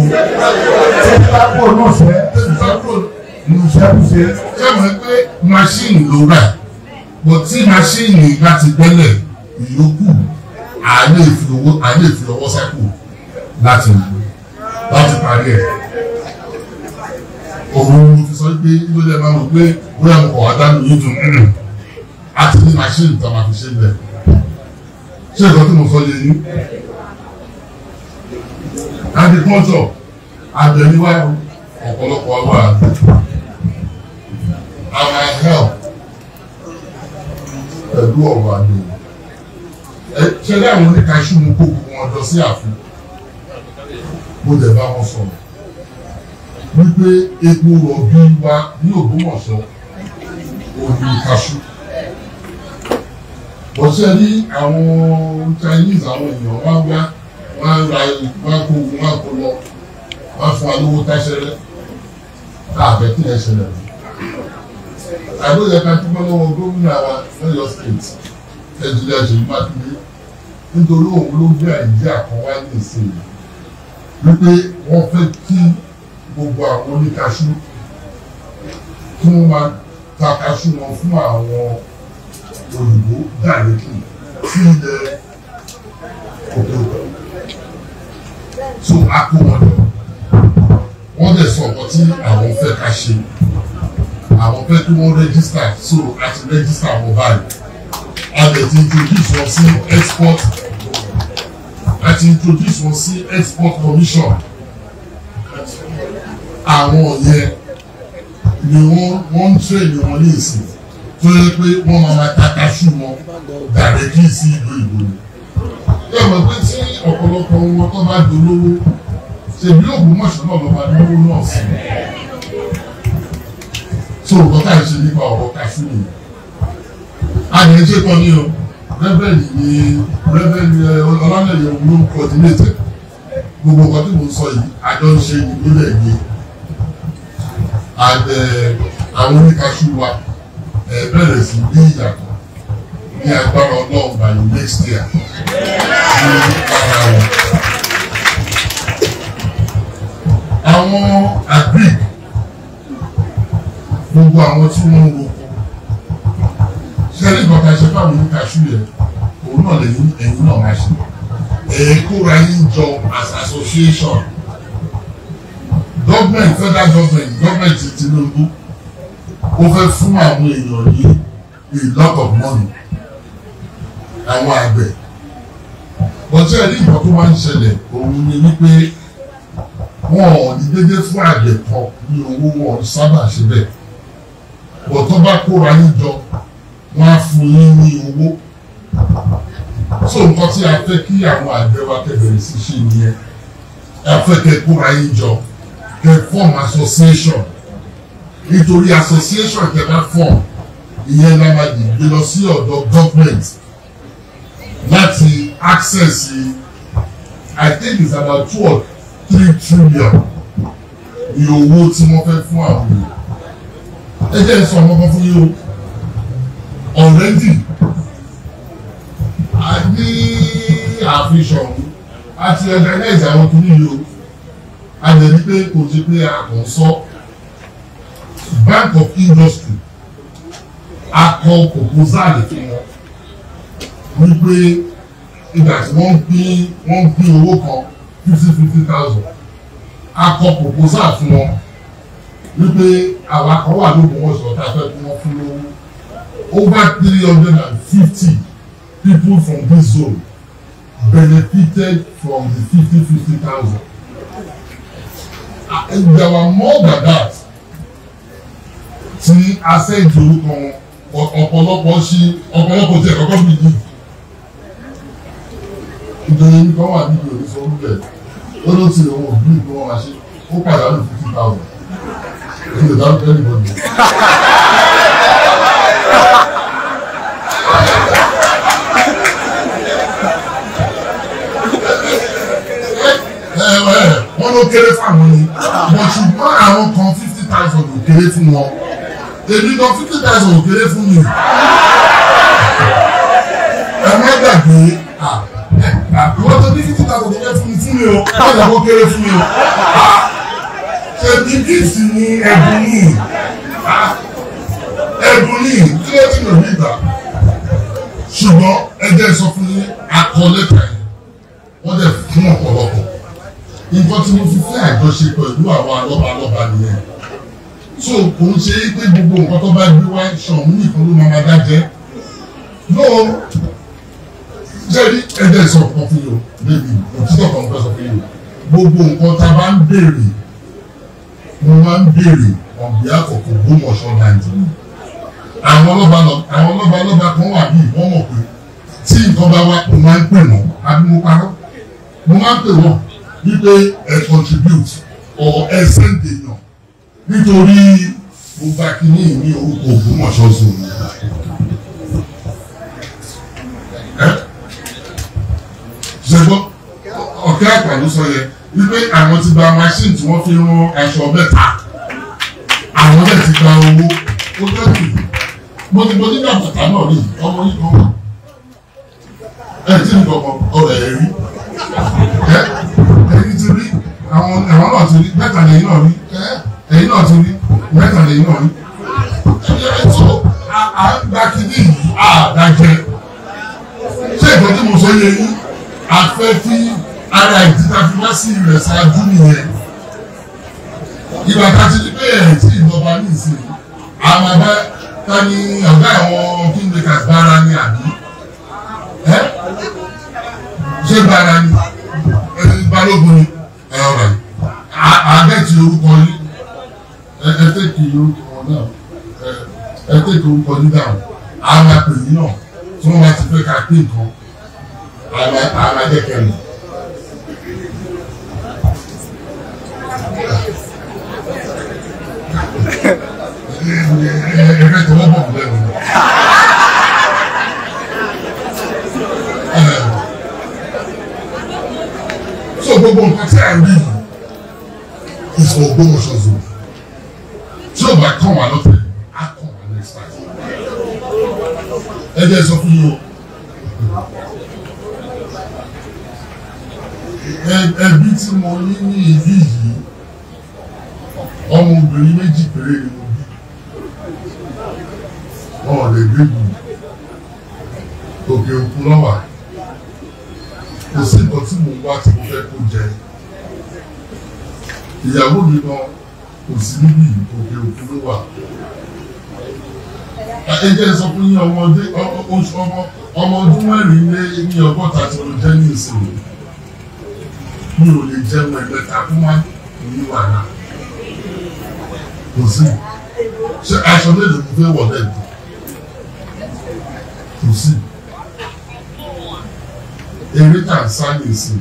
Tí bá kúrò ní ọ̀sẹ̀. Tí bá kúrò ní ọ̀sẹ̀ kúṣe. Ṣé mo rí pé machine ló rà? Bọ̀ tí machine bá ti gbẹ́lẹ̀ ìyókù, à lè fi ọwọ́ sápò láti parí ẹ̀. Òun mo fi sọ pé ló lè máa mọ̀ pé bóyá mo kọ̀ wá dánú yín dùn. A ti ní machine tó máa fi ṣe lẹ̀. Ṣé nǹkan tí mo sọ yé yín? Agriculture, àgbẹ̀niwá ọ̀pọ̀lọpọ̀ àwọn àgbẹ̀. Our help pẹ̀lú ọ̀rọ̀ àgbẹ̀. Ṣé ní àwọn oníkaṣú mú kó gbogbo wọn jọ sí ààfin? Mo dẹ̀ bá wọn sọ̀rọ̀ wípé epo rọ̀bì wa ní Ògbómọ̀ṣọ́ òní kaṣú. Bọ̀ṣẹ́ ní àwọn Chinese àwọn èèyàn wá wá wọ́n ra wọ́n kó wọ́n kó lọ wọ́n fún wa lówó táṣẹ́rẹ́ láàbẹ̀ kí ẹ ṣẹlẹ̀. Àìlóye ká dúpẹ́ lọ́wọ́ gómìnà wa lọ́yọ̀ state Ẹnjìnìà Ṣèyí Mákindé, nítorí òun ló gbé àìdíà kan wá ní ìsinyìí wípé wọ́n fẹ́ kí gbogbo àwọn oníkaṣú kí wọ́n máa ta kaṣú wọn fún àwọn òyìnbó directly sí ilẹ̀ òkè òkun. So a kó wọn lọ, wọ́n dẹ̀ sọ nǹkan tí àwọn fẹ́ ká ṣe. Àwọn fẹ́ kí wọ́n register, so a ti register wọn báyìí. A dẹ̀ ti introduce wọn sí export, a ti introduce wọn sí export commission. Àwọn yẹn ni wọ́n ń train wọn ní ìsìn tó yẹ pé wọ́n máa ma ta kaṣú wọn directly sí ìlú ìbò ni. Ẹ mọ̀ pé tí ọ̀pọ̀lọpọ̀ wọn tó bá dolówó, ṣèbí Ògbómọ̀ṣọ́ náà ló máa lówó náà sí. So nǹkan tá à ń ṣe nípa ọ̀rọ̀ kaṣú nìyẹn. A lè ṣe kan ní o, Reverend ni Reverend Ọlánẹ̀yẹ ló ń coordinate gbogbo nǹkan tí mo ń sọ yìí, àjọ ń ṣe ìlú lẹ̀ yìí. And àwọn oníkaṣú wa bẹ̀rẹ̀ sí ní ìyàtọ̀ ní agbára Ọlọ́run by next year ní ara wọn. Àwọn agric, gbogbo àwọn tí wọ́n ń roko, ṣé ní nǹkan tá a ṣe fáwọn oníkaṣú yẹn, òun náà lẹ́yìn ẹ̀yìn náà máa ṣe. Ẹ̀ kóra yín jọ as association. Government, federal government, government Tinubu, ó fẹ́ fún àwọn èèyàn ní a lot of money, àwọn àgbẹ̀. Bọ̀tí ẹ̀rí nǹkan tó máa ń ṣẹlẹ̀ òun ni wípé wọn ò ní dédé fún àgbẹ̀ kan ní owó, wọn ò sábà ṣe bẹ́ẹ̀. Bọ̀tọ́ bá kóra yín jọ, wọ́n á fún yín ní owó. So nǹkan tí a fẹ́ kí àwọn àgbẹ̀ wa kẹ́ bẹ̀rẹ̀ sí ṣe nìyẹn. A fẹ́ kẹ́ kóra yín jọ, kẹ́ form association. Nítorí association kẹ́ bá form, ìyẹn la máa gbé lọ sí ọ̀dọ̀ government láti access, I think it's about 2 or 3 trillion ní owó tí wọ́n fẹ́ fún àwọn èèyàn. Ẹ jẹ́ sọ ọmọ kan fún yín o. Already a ní àfihàn a ti organize àwọn kìíní yìí o. A lè rí pé kò ṣe pé a kàn sọ. Bank of Industry a kọ proposal fún wọn wípé ìgbà tí wọ́n pín owó kan 50,000 a kọ proposal fún wọn wípé àwa kan wà l'Ógbómọ̀ṣọ́ tá a fẹ́ kí wọ́n fún lówó. Over 350 people from this zone benefited from the 50,000. There were more than that tí a sẹ́ǹtì orúkọ wọn. Ọ̀pọ̀lọpọ̀ ṣí ọ̀pọ̀lọpọ̀ tí ẹ̀kọ́kọ́ bí yìí nítorí nǹkan wà níbi òní sọ orúkọ ẹ̀ ó ló ti òun òbí ìgbọ́n wọn ṣe ó pàdánù 50,000. Èyí ò dárúkọ anybody. Wọ́n ló kéré fáwọn ni, wọ́n ṣùgbọ́n àwọn kan 50,000 ò kéré fún wọn. Èmi gan 50,000 ò kéré fún mi. Ẹ má gbàgbé ìwọ́n tó ní 50,000 tó fẹ́ fún mi fún mi o, wọ́n jẹ́ kó kéré fún mi o. Ṣé bí gíìsì ni ẹ̀bùn ní? Ẹ̀bùn ní kí ló ti lò ní ìgbà? Ṣùgbọ́n ẹ jẹ́ sọ fún yín, akọ lẹ́tà yẹn, wọ́n dẹ̀ fún ọ̀pọ̀lọpọ̀. Nǹkan tí mo fi fẹ́ àjọṣe pẹ̀lú àwọn alọ́balọ́ba nìyẹn. So kò ń ṣe pé gbogbo nǹkan tó bá gbé wá ṣọ̀hún nìkan ló máa dájẹ́. No, jẹ́rí ẹ̀jẹ̀ sọ kan fún yín o, bébì òtítọ́ kan fẹ́ sọ fún yín o. Gbogbo nǹkan tá a bá ń béèrè, mo máa ń béèrè on behalf of Ògbómọ̀ṣọ́ land. Àwọn lọ́balọ́ba kan wà bíi wọ́n mọ̀ pé tí nǹkan bá wá, mo máa ń pè wọ́n, àbí mo parọ́. Mo máa ń pè wọ́n wípé ẹ contribute or ẹ send èèyàn nítorí mo gba kínní ní orúkọ Ògbómọ̀ṣọ́ zone. Ṣùgbọ́n ọ̀kẹ́ àpà ló sọ yẹn wípé àwọn ti gba machine tí wọ́n fi rán aṣọ mẹ́ta, àwọn dẹ̀ ti gba owó ó dẹ́kun. Mo ti nígbà bàtà náà rí ọmọ yìí kan wà ẹ̀ tí nǹkan kan ọ̀rọ̀ ẹ̀ rí ẹ̀yin ti rí àwọn náà ti rí mẹ́ta lẹ́yìn náà rí ẹ̀yin náà ti rí mẹ́ta lẹ́yìn náà rí. Ẹ̀sọ́ àgbà kìíní yìí àdájẹ́. Ṣé ìgbọ́n tí mo sọ yẹ yín? A fẹ́ fi ara ìdíta fi wá sí rẹ̀ ṣáájú nìyẹn. Ìgbà tá a ti di pé ẹ̀ tí ìjọba ní ìsìn, àwọn àbá ta ni ọ̀gá àwọn kingmakers bára ní àbí? Ṣé bára ni? Balógun ni ọ̀rọ̀ àgẹ́tì orúkọ yín, ẹ tẹ́kì orúkọ náà, ẹ tẹ́kì orúkọ yín dáhùn. Àwọn àpèyí náà tí wọ́n bá ti fẹ́ ká pín nǹkan, àwọn ajẹ́kẹ̀lẹ̀. Ẹ fẹ́ tọwọ́ bọ̀ lẹ́nu. So gbogbo nǹkan tí a rí yìí is for Ògbómọ̀ṣọ́ zone. Tí o bá kàn wá lọ́tẹ̀, á kàn wá next time. Ẹ jẹ́ sọ fún yín o. Ẹbí tí mo ní ní ìlú yìí, ọmọbìnrin méjì péré ni mo bí. Wọn ò lè gbé gbù. Òkè òkun lọ́wà. Kò sí nǹkan tí mo wá tí mo fẹ́ kó jẹ. Ìyàwó mi gan kò sí níbí, òkè òkun ló wà. Ẹ jẹ́ sọ fún yín, ọmọ ọdún 64 tí mo jẹ́ ní ìsìn. Mi ò lè jẹun ẹ̀mẹ́ta kó má ní wàhálà. Kò sí. Ṣé aṣọ mélòó mo fẹ́ wọ̀ lẹ́ẹ̀kan? Kò sí. Eré tà ń sá ní ìsìn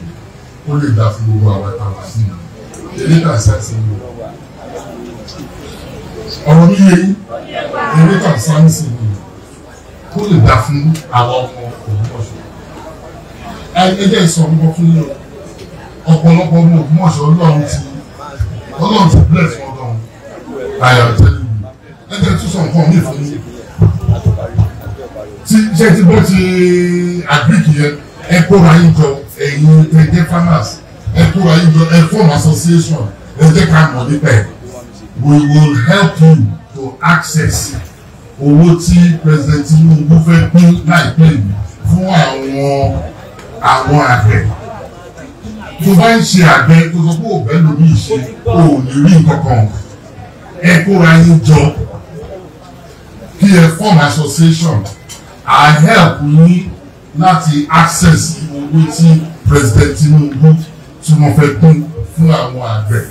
ó lè dà fún gbogbo àwọn àtàwọn sí i. Eré tà ń sá sí i. Ọ̀rọ̀ mi yé yín, eré tà ń sá ní ìsìn ó lè dà fún àwọn ọmọ Ògbómọ̀ṣọ́. Ẹ jẹ́ sọ ọmọ fún yín o. Ọ̀pọ̀lọpọ̀ ọmọ Ògbómọ̀ṣọ́ Ọlọ́run ti bless wọn gan. I am telling you. Ẹ jẹ́ tún sọ nǹkan mi fún yín. Tí ṣé ti bọ́ ti agric yẹn, ẹ kóra yín jọ, ẹ̀yin tẹ́ jẹ́ farmers, ẹ kóra yín jọ, ẹ form association, ẹ jẹ́ ká mọ̀ nípa ẹ̀. We will help you to access owó tí President Tinubu fẹ́ pín láìpẹ́ yìí fún àwọn àgbẹ̀. Tó bá ń ṣe àgbẹ̀ tó sọ pé òbẹ́ lómi ìṣe, o ò ní rí nǹkan kan. Ẹ kóra yín jọ kí ẹ form association. I help yín láti access owó tí President Tinubu tí wọ́n fẹ́ pín fún àwọn àgbẹ̀.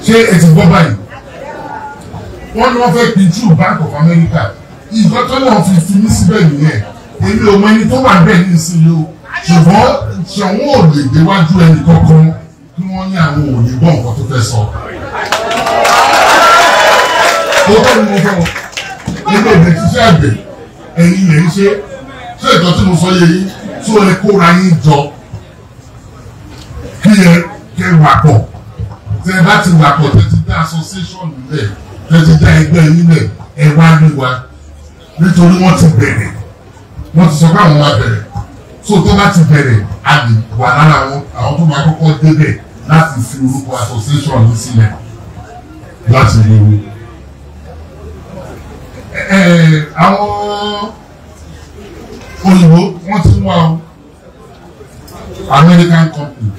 Ṣé ẹ ti gbọ́ báyìí? Wọ́n ní wọ́n fẹ́ pín through Bank of America. Ìgbọ́ tó náà fi fi mí síbẹ̀ nìyẹn. Èmi ò mọ ẹni tó wà bẹ́ẹ̀ ní ìsinyìí o. Ṣùgbọ́n ṣọ̀wọ́n ò lè déwájú ẹnì kankan kí wọ́n ní àwọn ò ní gbọ́ nǹkan tó fẹ́ sọ. Ó tọ́ ni mo fẹ́ o. Èmi ò lè ṣiṣẹ́ àgbẹ̀. Ẹ̀yin lè ń ṣe. Ṣé ìtọ́ tí mo sọ yé yín? Tó ẹ kóra yín jọ kí ẹ kẹ wà pọ̀. Tẹ bá ti wà pọ̀, tẹ ti dá association nílẹ̀, tẹ ti dá ẹgbẹ́ yín lẹ̀, ẹ wá ní wa. Nítorí wọ́n ti bẹ̀rẹ̀. Wọ́n ti sọ pé àwọn máa bẹ̀rẹ̀. So tó bá ti bẹ̀rẹ̀, a lè wà lára àwọn àwọn tó máa kọ́kọ́ débẹ̀ láti fi orúkọ association yìí sílẹ̀ láti rí owó. Àwọn òyìnbó wọ́n ti wá o. American company,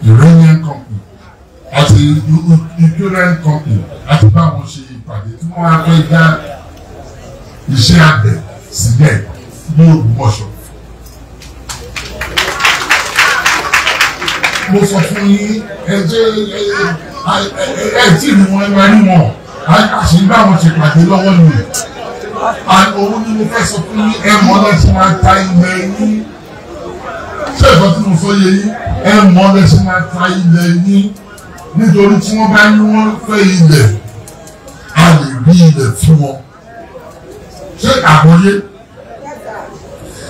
Iranian company àti Ukrainian company àti báwọn ṣe ìpàdé tí wọ́n á fẹ́ dá iṣẹ́ àgbẹ̀ sílẹ̀ ní Ògbómọ̀ṣọ́. Mo sọ fún yín, ẹ jẹ́ ẹ tí ìlú wọn ẹ máa rí wọn àṣírí báwọn ṣe pàdé lọ́wọ́ ni. Òun ni mo fẹ́ sọ fún yín, ẹ mọ̀ lẹ́sìn máa ta ilẹ̀ yín. Ṣé ìgbà tí mo sọ yé yín? Ẹ mọ̀ lẹ́sìn máa ta ilẹ̀ yín. Nítorí tí wọ́n bá ní wọ́n fẹ́ ilẹ̀, a lè rí ilẹ̀ fún wọn. Ṣé àgbọ́yé?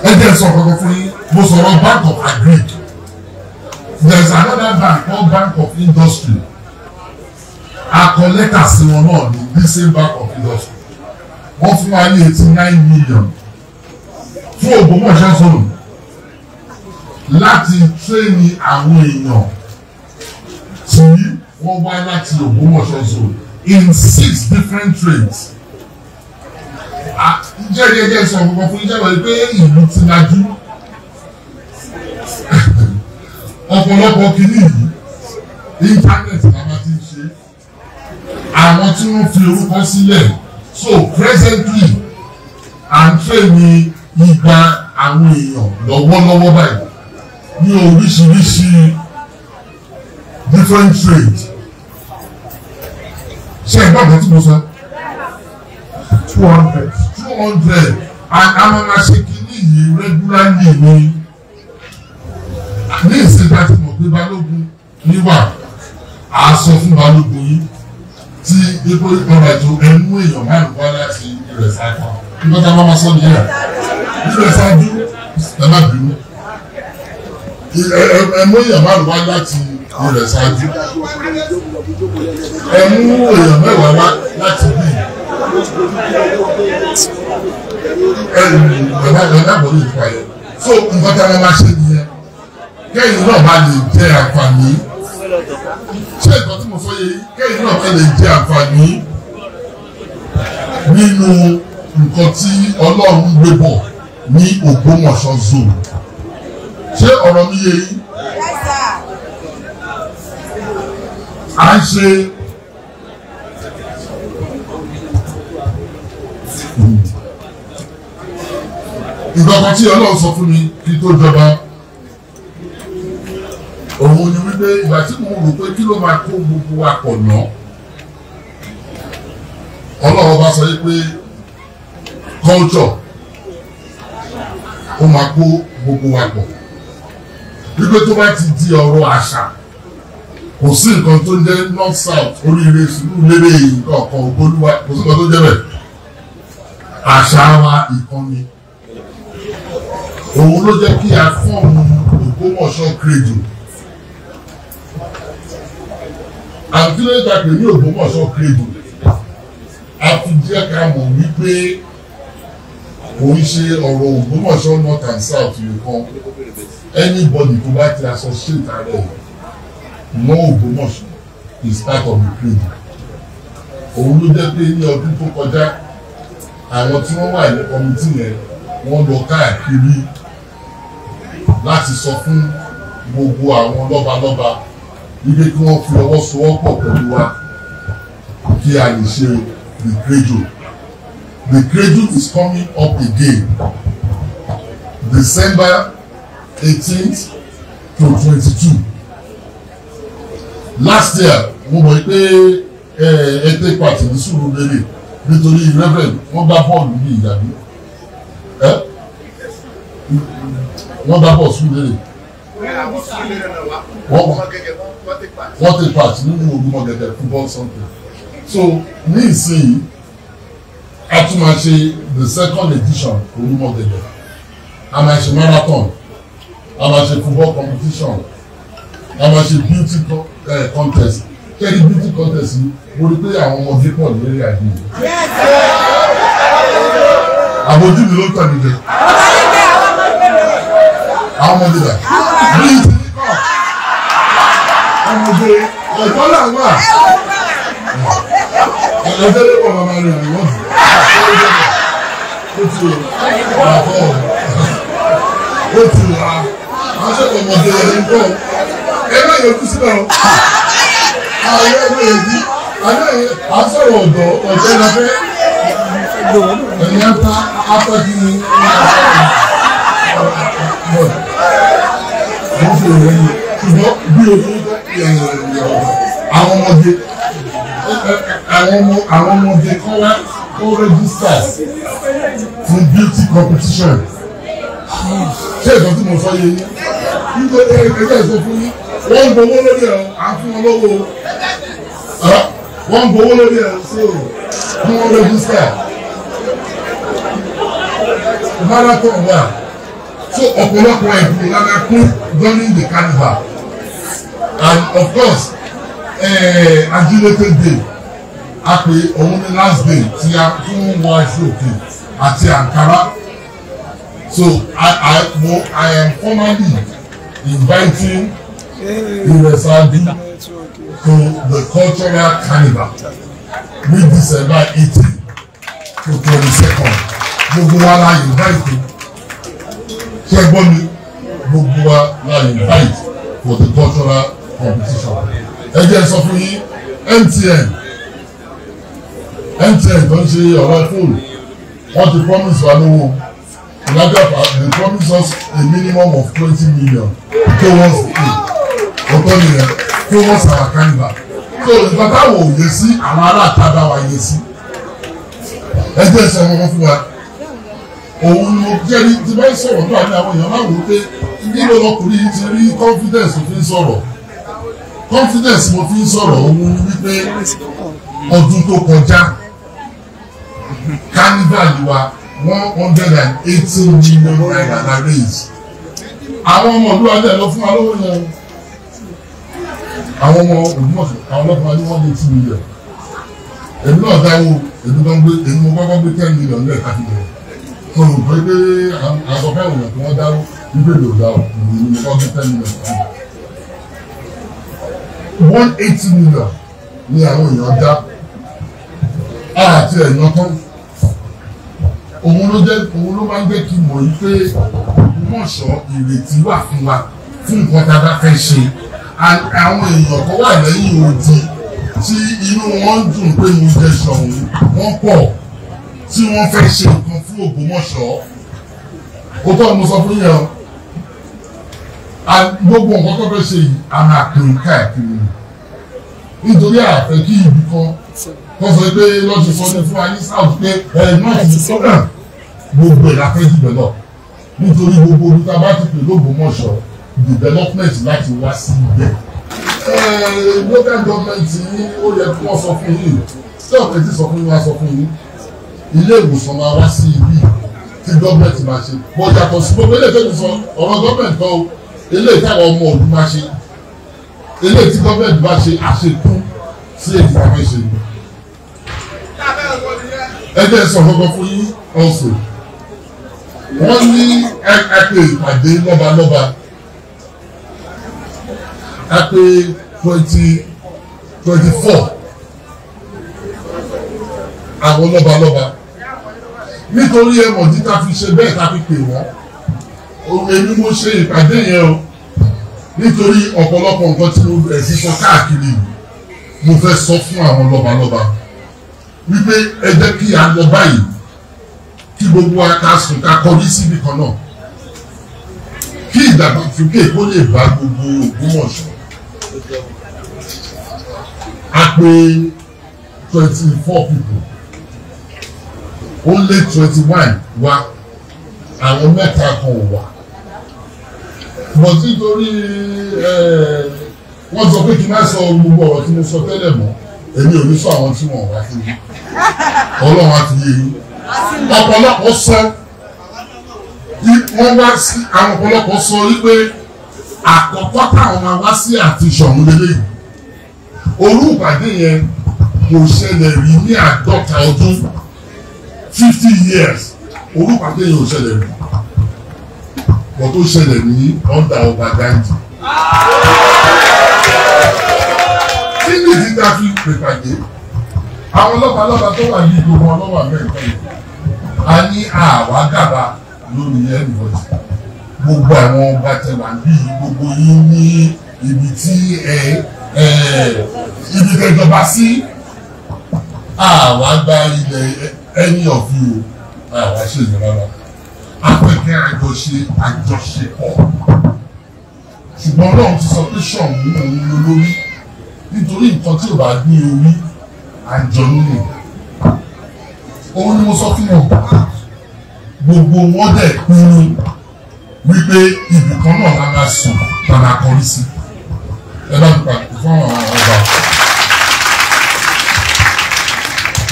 Ẹ jẹ́ sọ kankan fún yín. Mo sọ̀rọ̀ Bank of Agric. There is another bank called Bank of Industry. A kọ lẹ́tà sí wọn náà ní the same Bank of Industry. Wọ́n fún wa ní 89 million fún Ògbómọ̀ṣọ́ zone láti tréní àwọn èèyàn tí wọ́n wá láti Ògbómọ̀ṣọ́ zone in 6 different trades. Jẹ́jẹ́jẹ́ sọ kankan fún ìjọba pé ìlú ti lajú. Ọ̀pọ̀lọpọ̀ kìíní yìí íńtánẹ́ẹ̀tì la máa ti ń ṣe. Àwọn tí wọ́n fi orúkọ sílẹ̀, so presently à ń tréní igba àwọn èèyàn lọ́wọ́lọ́wọ́ báyìí ní oríṣiríṣi different trade. Ṣé ẹ gbọ́dọ̀ tí mo sọ? 200. 200. And a máa ma ṣe kìíní yìí regularly ni. Ní ìsìn tá a ti mọ̀ pé Balógun níwà, a sọ fún Balógun yìí tí epo ọ̀rọ̀ ètò ẹnu èèyàn márùn-ún wá láti Ìrẹsàájú. Nígbà tá a bá máa sọ nìyẹn. Ìrẹsàájú, ẹ má bínú. Ẹ mú èèyàn márùn-ún wá láti Ìrẹsàájú. Ẹ mú èèyàn mẹ́wàá wá láti bí. Ẹ ẹ bọ̀ ní ìfọ̀ yẹn. So nǹkan tá a máa ṣe nìyẹn. Kẹ́yìn náà bá lè jẹ àǹfààní. Ṣé nǹkan tí mo sọ yé yín? Kẹ́yìn náà bá lè jẹ àǹfààní nínú nǹkan tí Ọlọ́run gbé bọ̀ ní Ògbómọ̀ṣọ́ zone. Ṣé ọ̀rọ̀ mi yé yín? À ń ṣe nǹkan kan tí Ọlọ́run sọ fún mi kí tó jọba. Òun ni wípé ìgbà tí mo rò pé kí ló máa kó gbogbo wa pọ̀ ná. Ọlọ́run bá sọ pé culture ó máa kó gbogbo wa pọ̀. Wípé tó bá ti di ọ̀rọ̀ àṣà, kò sí nǹkan tó ń jẹ́ north south oríire Sùúrùlérè nǹkan kan Ògbólúwa, kò sí nǹkan tó jẹ́ bẹ́ẹ̀. Àṣà wa ìkànnì. Òun ló jẹ́ kí a form Ògbómọ̀ṣọ́ Cradle. Àti ló ta pè ní Ògbómọ̀ṣọ́ Cradle, a fi jẹ́ ká mọ̀ wípé kò ń ṣe ọ̀rọ̀ Ògbómọ̀ṣọ́ north and south nìkan. Anybody tó bá ti associate ara ẹ̀ mọ́ Ògbómọ̀ṣọ́ is part of the cradle. Òun ló jẹ́ pé ní ọdún tó kọjá, àwọn tí wọ́n wà ní committee yẹn wọ́n lọ káàkiri láti sọ fún gbogbo àwọn lọ́balọ́ba wípé kí wọ́n fi ọwọ́ sowọ́pọ̀ pẹ̀lú wa kí a lè ṣe the cradle. The cradle is coming up again December 18th to 22. Last year mo mọ̀ pé ẹ take part ní Sùúrùlérè nítorí reverend wọ́n gbá bọ́ọ̀lù ní ìyàbí wọ́n gbá bọ́ọ̀lù Sùúrùlérè, wọ́n take part nínú Olúmọ̀gẹ̀dẹ̀ football something. So ní ìsinyìí a tún máa ṣe the second edition Olúmọ̀gẹ̀dẹ̀. A máa ṣe marathon, a máa ṣe football competition, a máa ṣe beauty contest. Kẹ́rí beauty contest yìí, mo rí pé àwọn ọmọdé pọ̀ lórí àdé yìí. Àbójú mi ló ń tàn mí jẹ. Àwọn ọmọdé dà. Bí ti ní kọ́, ọmọdé ọ̀dọ́ là wà. Ọ̀dọ́ lè pọ̀ màmá rẹ̀ wọ́n dùn. Ó ti wà fọ́ ó ti wà. Àwọn ṣẹ̀kọ̀ ọmọdé rẹ̀ ń kọ́. Ẹ má yọjú síbẹ̀ o. Àwọn ẹgbẹ́ yẹn à ń sọ̀rọ̀ ọ̀dọ́ ọ̀dọ́ la fẹ́. Ẹ̀yin ata afẹ́kí ni wọ́n fi òwe ni, ṣùgbọ́n bí o fún àwọn ọmọdé àwọn ọmọdé kọ́ wá kó register fún beauty competition. Ṣé ìtọ́ tí mo sọ yé yín? Nítorí ẹgbẹ́ ìsọ fún yín, wọ́n ń gbowó lórí ẹ̀, à ń fún wọn lówó. Wọ́n ń gbowó lórí ẹ̀, so fún wọn register. Marathon wà. So ọ̀pọ̀lọpọ̀ ẹ̀bùn la máa pín during the carnival. And of course, Ajilete Day, a pè òun ní last day tí a tún wọ aṣọ òkè àti àǹkárá. So I am formally inviting Ìrẹsàdí to the cultural carnival ní December 18 to 22nd. Gbogbo wa la invite. Ṣé gbọ́ mi? Gbogbo wa la invite for the cultural competition. Ẹ jẹ́ sọ fún yín, MTN tó ń ṣe ọ̀rọ̀ fóònù, wọ́n ti promise wa lówó. Ìlàjọba, they promise us a minimum of 20 million towards it. Ọ̀tọ̀ nìyẹn, towards our carnival. So nǹkan táwọn ò yẹ sí, àwọn ará àtàdá wa yẹ sí. Ẹ jẹ́ sọ wọn fún wa. Òun ni mo jẹ́rí tí bá ń sọ̀rọ̀ nígbà ní àwọn èèyàn máa wò ó pé níbo lọkùnrin yìí ti rí confidence tó fi ń sọ̀rọ̀. Confidence mo fi ń sọ̀rọ̀ òun ni wípé ọdún tó kọjá carnival wa 180 million naira la raise. Àwọn ọmọ ìlú adé lọ fún wa lówó yẹn. Àwọn ọmọ Ògbómọ̀ṣọ́ àwọn ọlọ́pàá ní 180 million. Èmi náà dáwó, èmi gan gbé, èmi mo kọ́kọ́ gbé 10 million lẹ́ẹ̀ka fi bẹ̀rẹ̀. Mo rò pé pé àsọfẹ́ òyìn tí wọ́n dáwó wípé lè dá o, èmi mo kọ́kọ́ gbé 10 million. 180 million ni àwọn èèyàn dá. Àti ẹ̀yàn tán. Òun ló jẹ́, òun ló máa ń jẹ́ kí n mọ̀ yí pé Ògbómọ̀ṣọ́ ìrètí wà fún wa fún nǹkan tá a bá fẹ́ ṣe. Àwọn èèyàn tó wà lẹ́yìn odi tí inú wọn ń dùn pé mo jẹ Ṣọ̀ún, wọ́n pọ̀ tí wọ́n fẹ́ ṣe nǹkan fún Ògbómọ̀ṣọ́. Ó tọ́ mo sọ fún yẹn o. Gbogbo nǹkan tó fẹ́ ṣe yìí a máa pín káàkiri. Nítorí àfẹ́ kí ibì kan tó sọ pé lọ́sùn sọ ní fún wa ní south pé ẹ̀ north ní southern gbogbo ẹ̀ la fẹ́ jù bẹ́ẹ̀ lọ. Nítorí gbogbo orí tá a bá ti pè lÓgbómọ̀ṣọ́ development láti wá sí ibẹ̀. Local government ní ó yẹ kí wọ́n sọ fún yín, tí ọ̀pẹ ti sọ fún yín wá sọ fún yín, ilé ìwòsàn máa wá sí ibi tí gọ́ọ̀mẹ̀ntì máa ṣe. Bó yàtọ̀ sí gbogbo eléyìí tó ti sọ ọ̀rọ̀ gọ́ọ̀mẹ̀ntì kan o, eléyìí táwọn ọmọ òdu máa ṣe, eléyìí tí gọ́ọ̀mẹ̀ntì bá ṣe àṣekún sí èyí tá a fẹ́ ṣe. Ẹ jẹ́ sọ kankan fún yín also. Wọ́n ní ẹ pè ìpàdé lọ́balọ́ba. A pè 2024 àwọn lọ́balọ́ba. Nítorí ẹmọ̀ tí ta fi ṣe bẹ́ẹ̀ ta fi pè wọ́n. Èmi mo ṣe ìpàdé yẹn o. Nítorí ọ̀pọ̀lọpọ̀ nǹkan tí mo bẹ̀rẹ̀ sí sọ káàkiri, mo fẹ́ sọ fún àwọn lọ́balọ́ba wípé ẹ jẹ́ kí a lọ báyìí, kí gbogbo wa ká sùn ká kọrí síbi kan náà, kí ìdàgbàsókè kó lè bá gbogbo Ògbómọ̀ṣọ́. A pè 24 people, only 21 wá, àwọn mẹ́ta kan ò wá. But nítorí wọ́n sọ pé kí n má sọ gbogbo ọ̀rọ̀ tí mo sọ tẹ́lẹ̀ mọ́, èmi ò ní sọ àwọn tí wọ́n wá fún mi. Ọlọ́run á ti yé yín. Ọ̀pọ̀lọpọ̀ sọ wọ́n wá sí, àwọn ọ̀pọ̀lọpọ̀ sọ wípé àkọ́kọ́ táwọn máa wá sí àti Ṣọ̀ún lélẹ́yìí. Orú ìpàdé yẹn kò ṣẹlẹ̀ rí ní 50 ọdún, 50 years. Orú ìpàdé yẹn ò ṣẹlẹ̀ rí. Wọ́n tó ṣẹlẹ̀ ní ọ̀dà ọba Gandhi. Kí ni ìdí tá a fi pèpàdé? Àwọn lọ́balọ́ba tó wà ní ìlú wọn lọ́wọ́ Amẹ́ríkà yìí. A ní àwa gàba lórí ẹnìbọ̀dì. Gbogbo àwọn ọba tẹwà bí gbogbo yín ní ibi tí ibi tẹjọba sí. Àwa gba ilẹ̀ any of you, àwa ṣe ìyẹn rárá. Afẹ́kẹ́ àjọṣe àjọṣepọ̀. Ṣùgbọ́n Ọlọ́run ti sọ pé Ṣọ̀ún òun lolórí. Nítorí nǹkan tí ò bá ní orí, àjọ nínú. Òun ni mo sọ fún wọn. Gbogbo wọn dẹ̀ pinnu wípé ibì kan náà la máa sùn la máa kọrí sí. Ẹ bá mi pàdé fún àwọn ọba.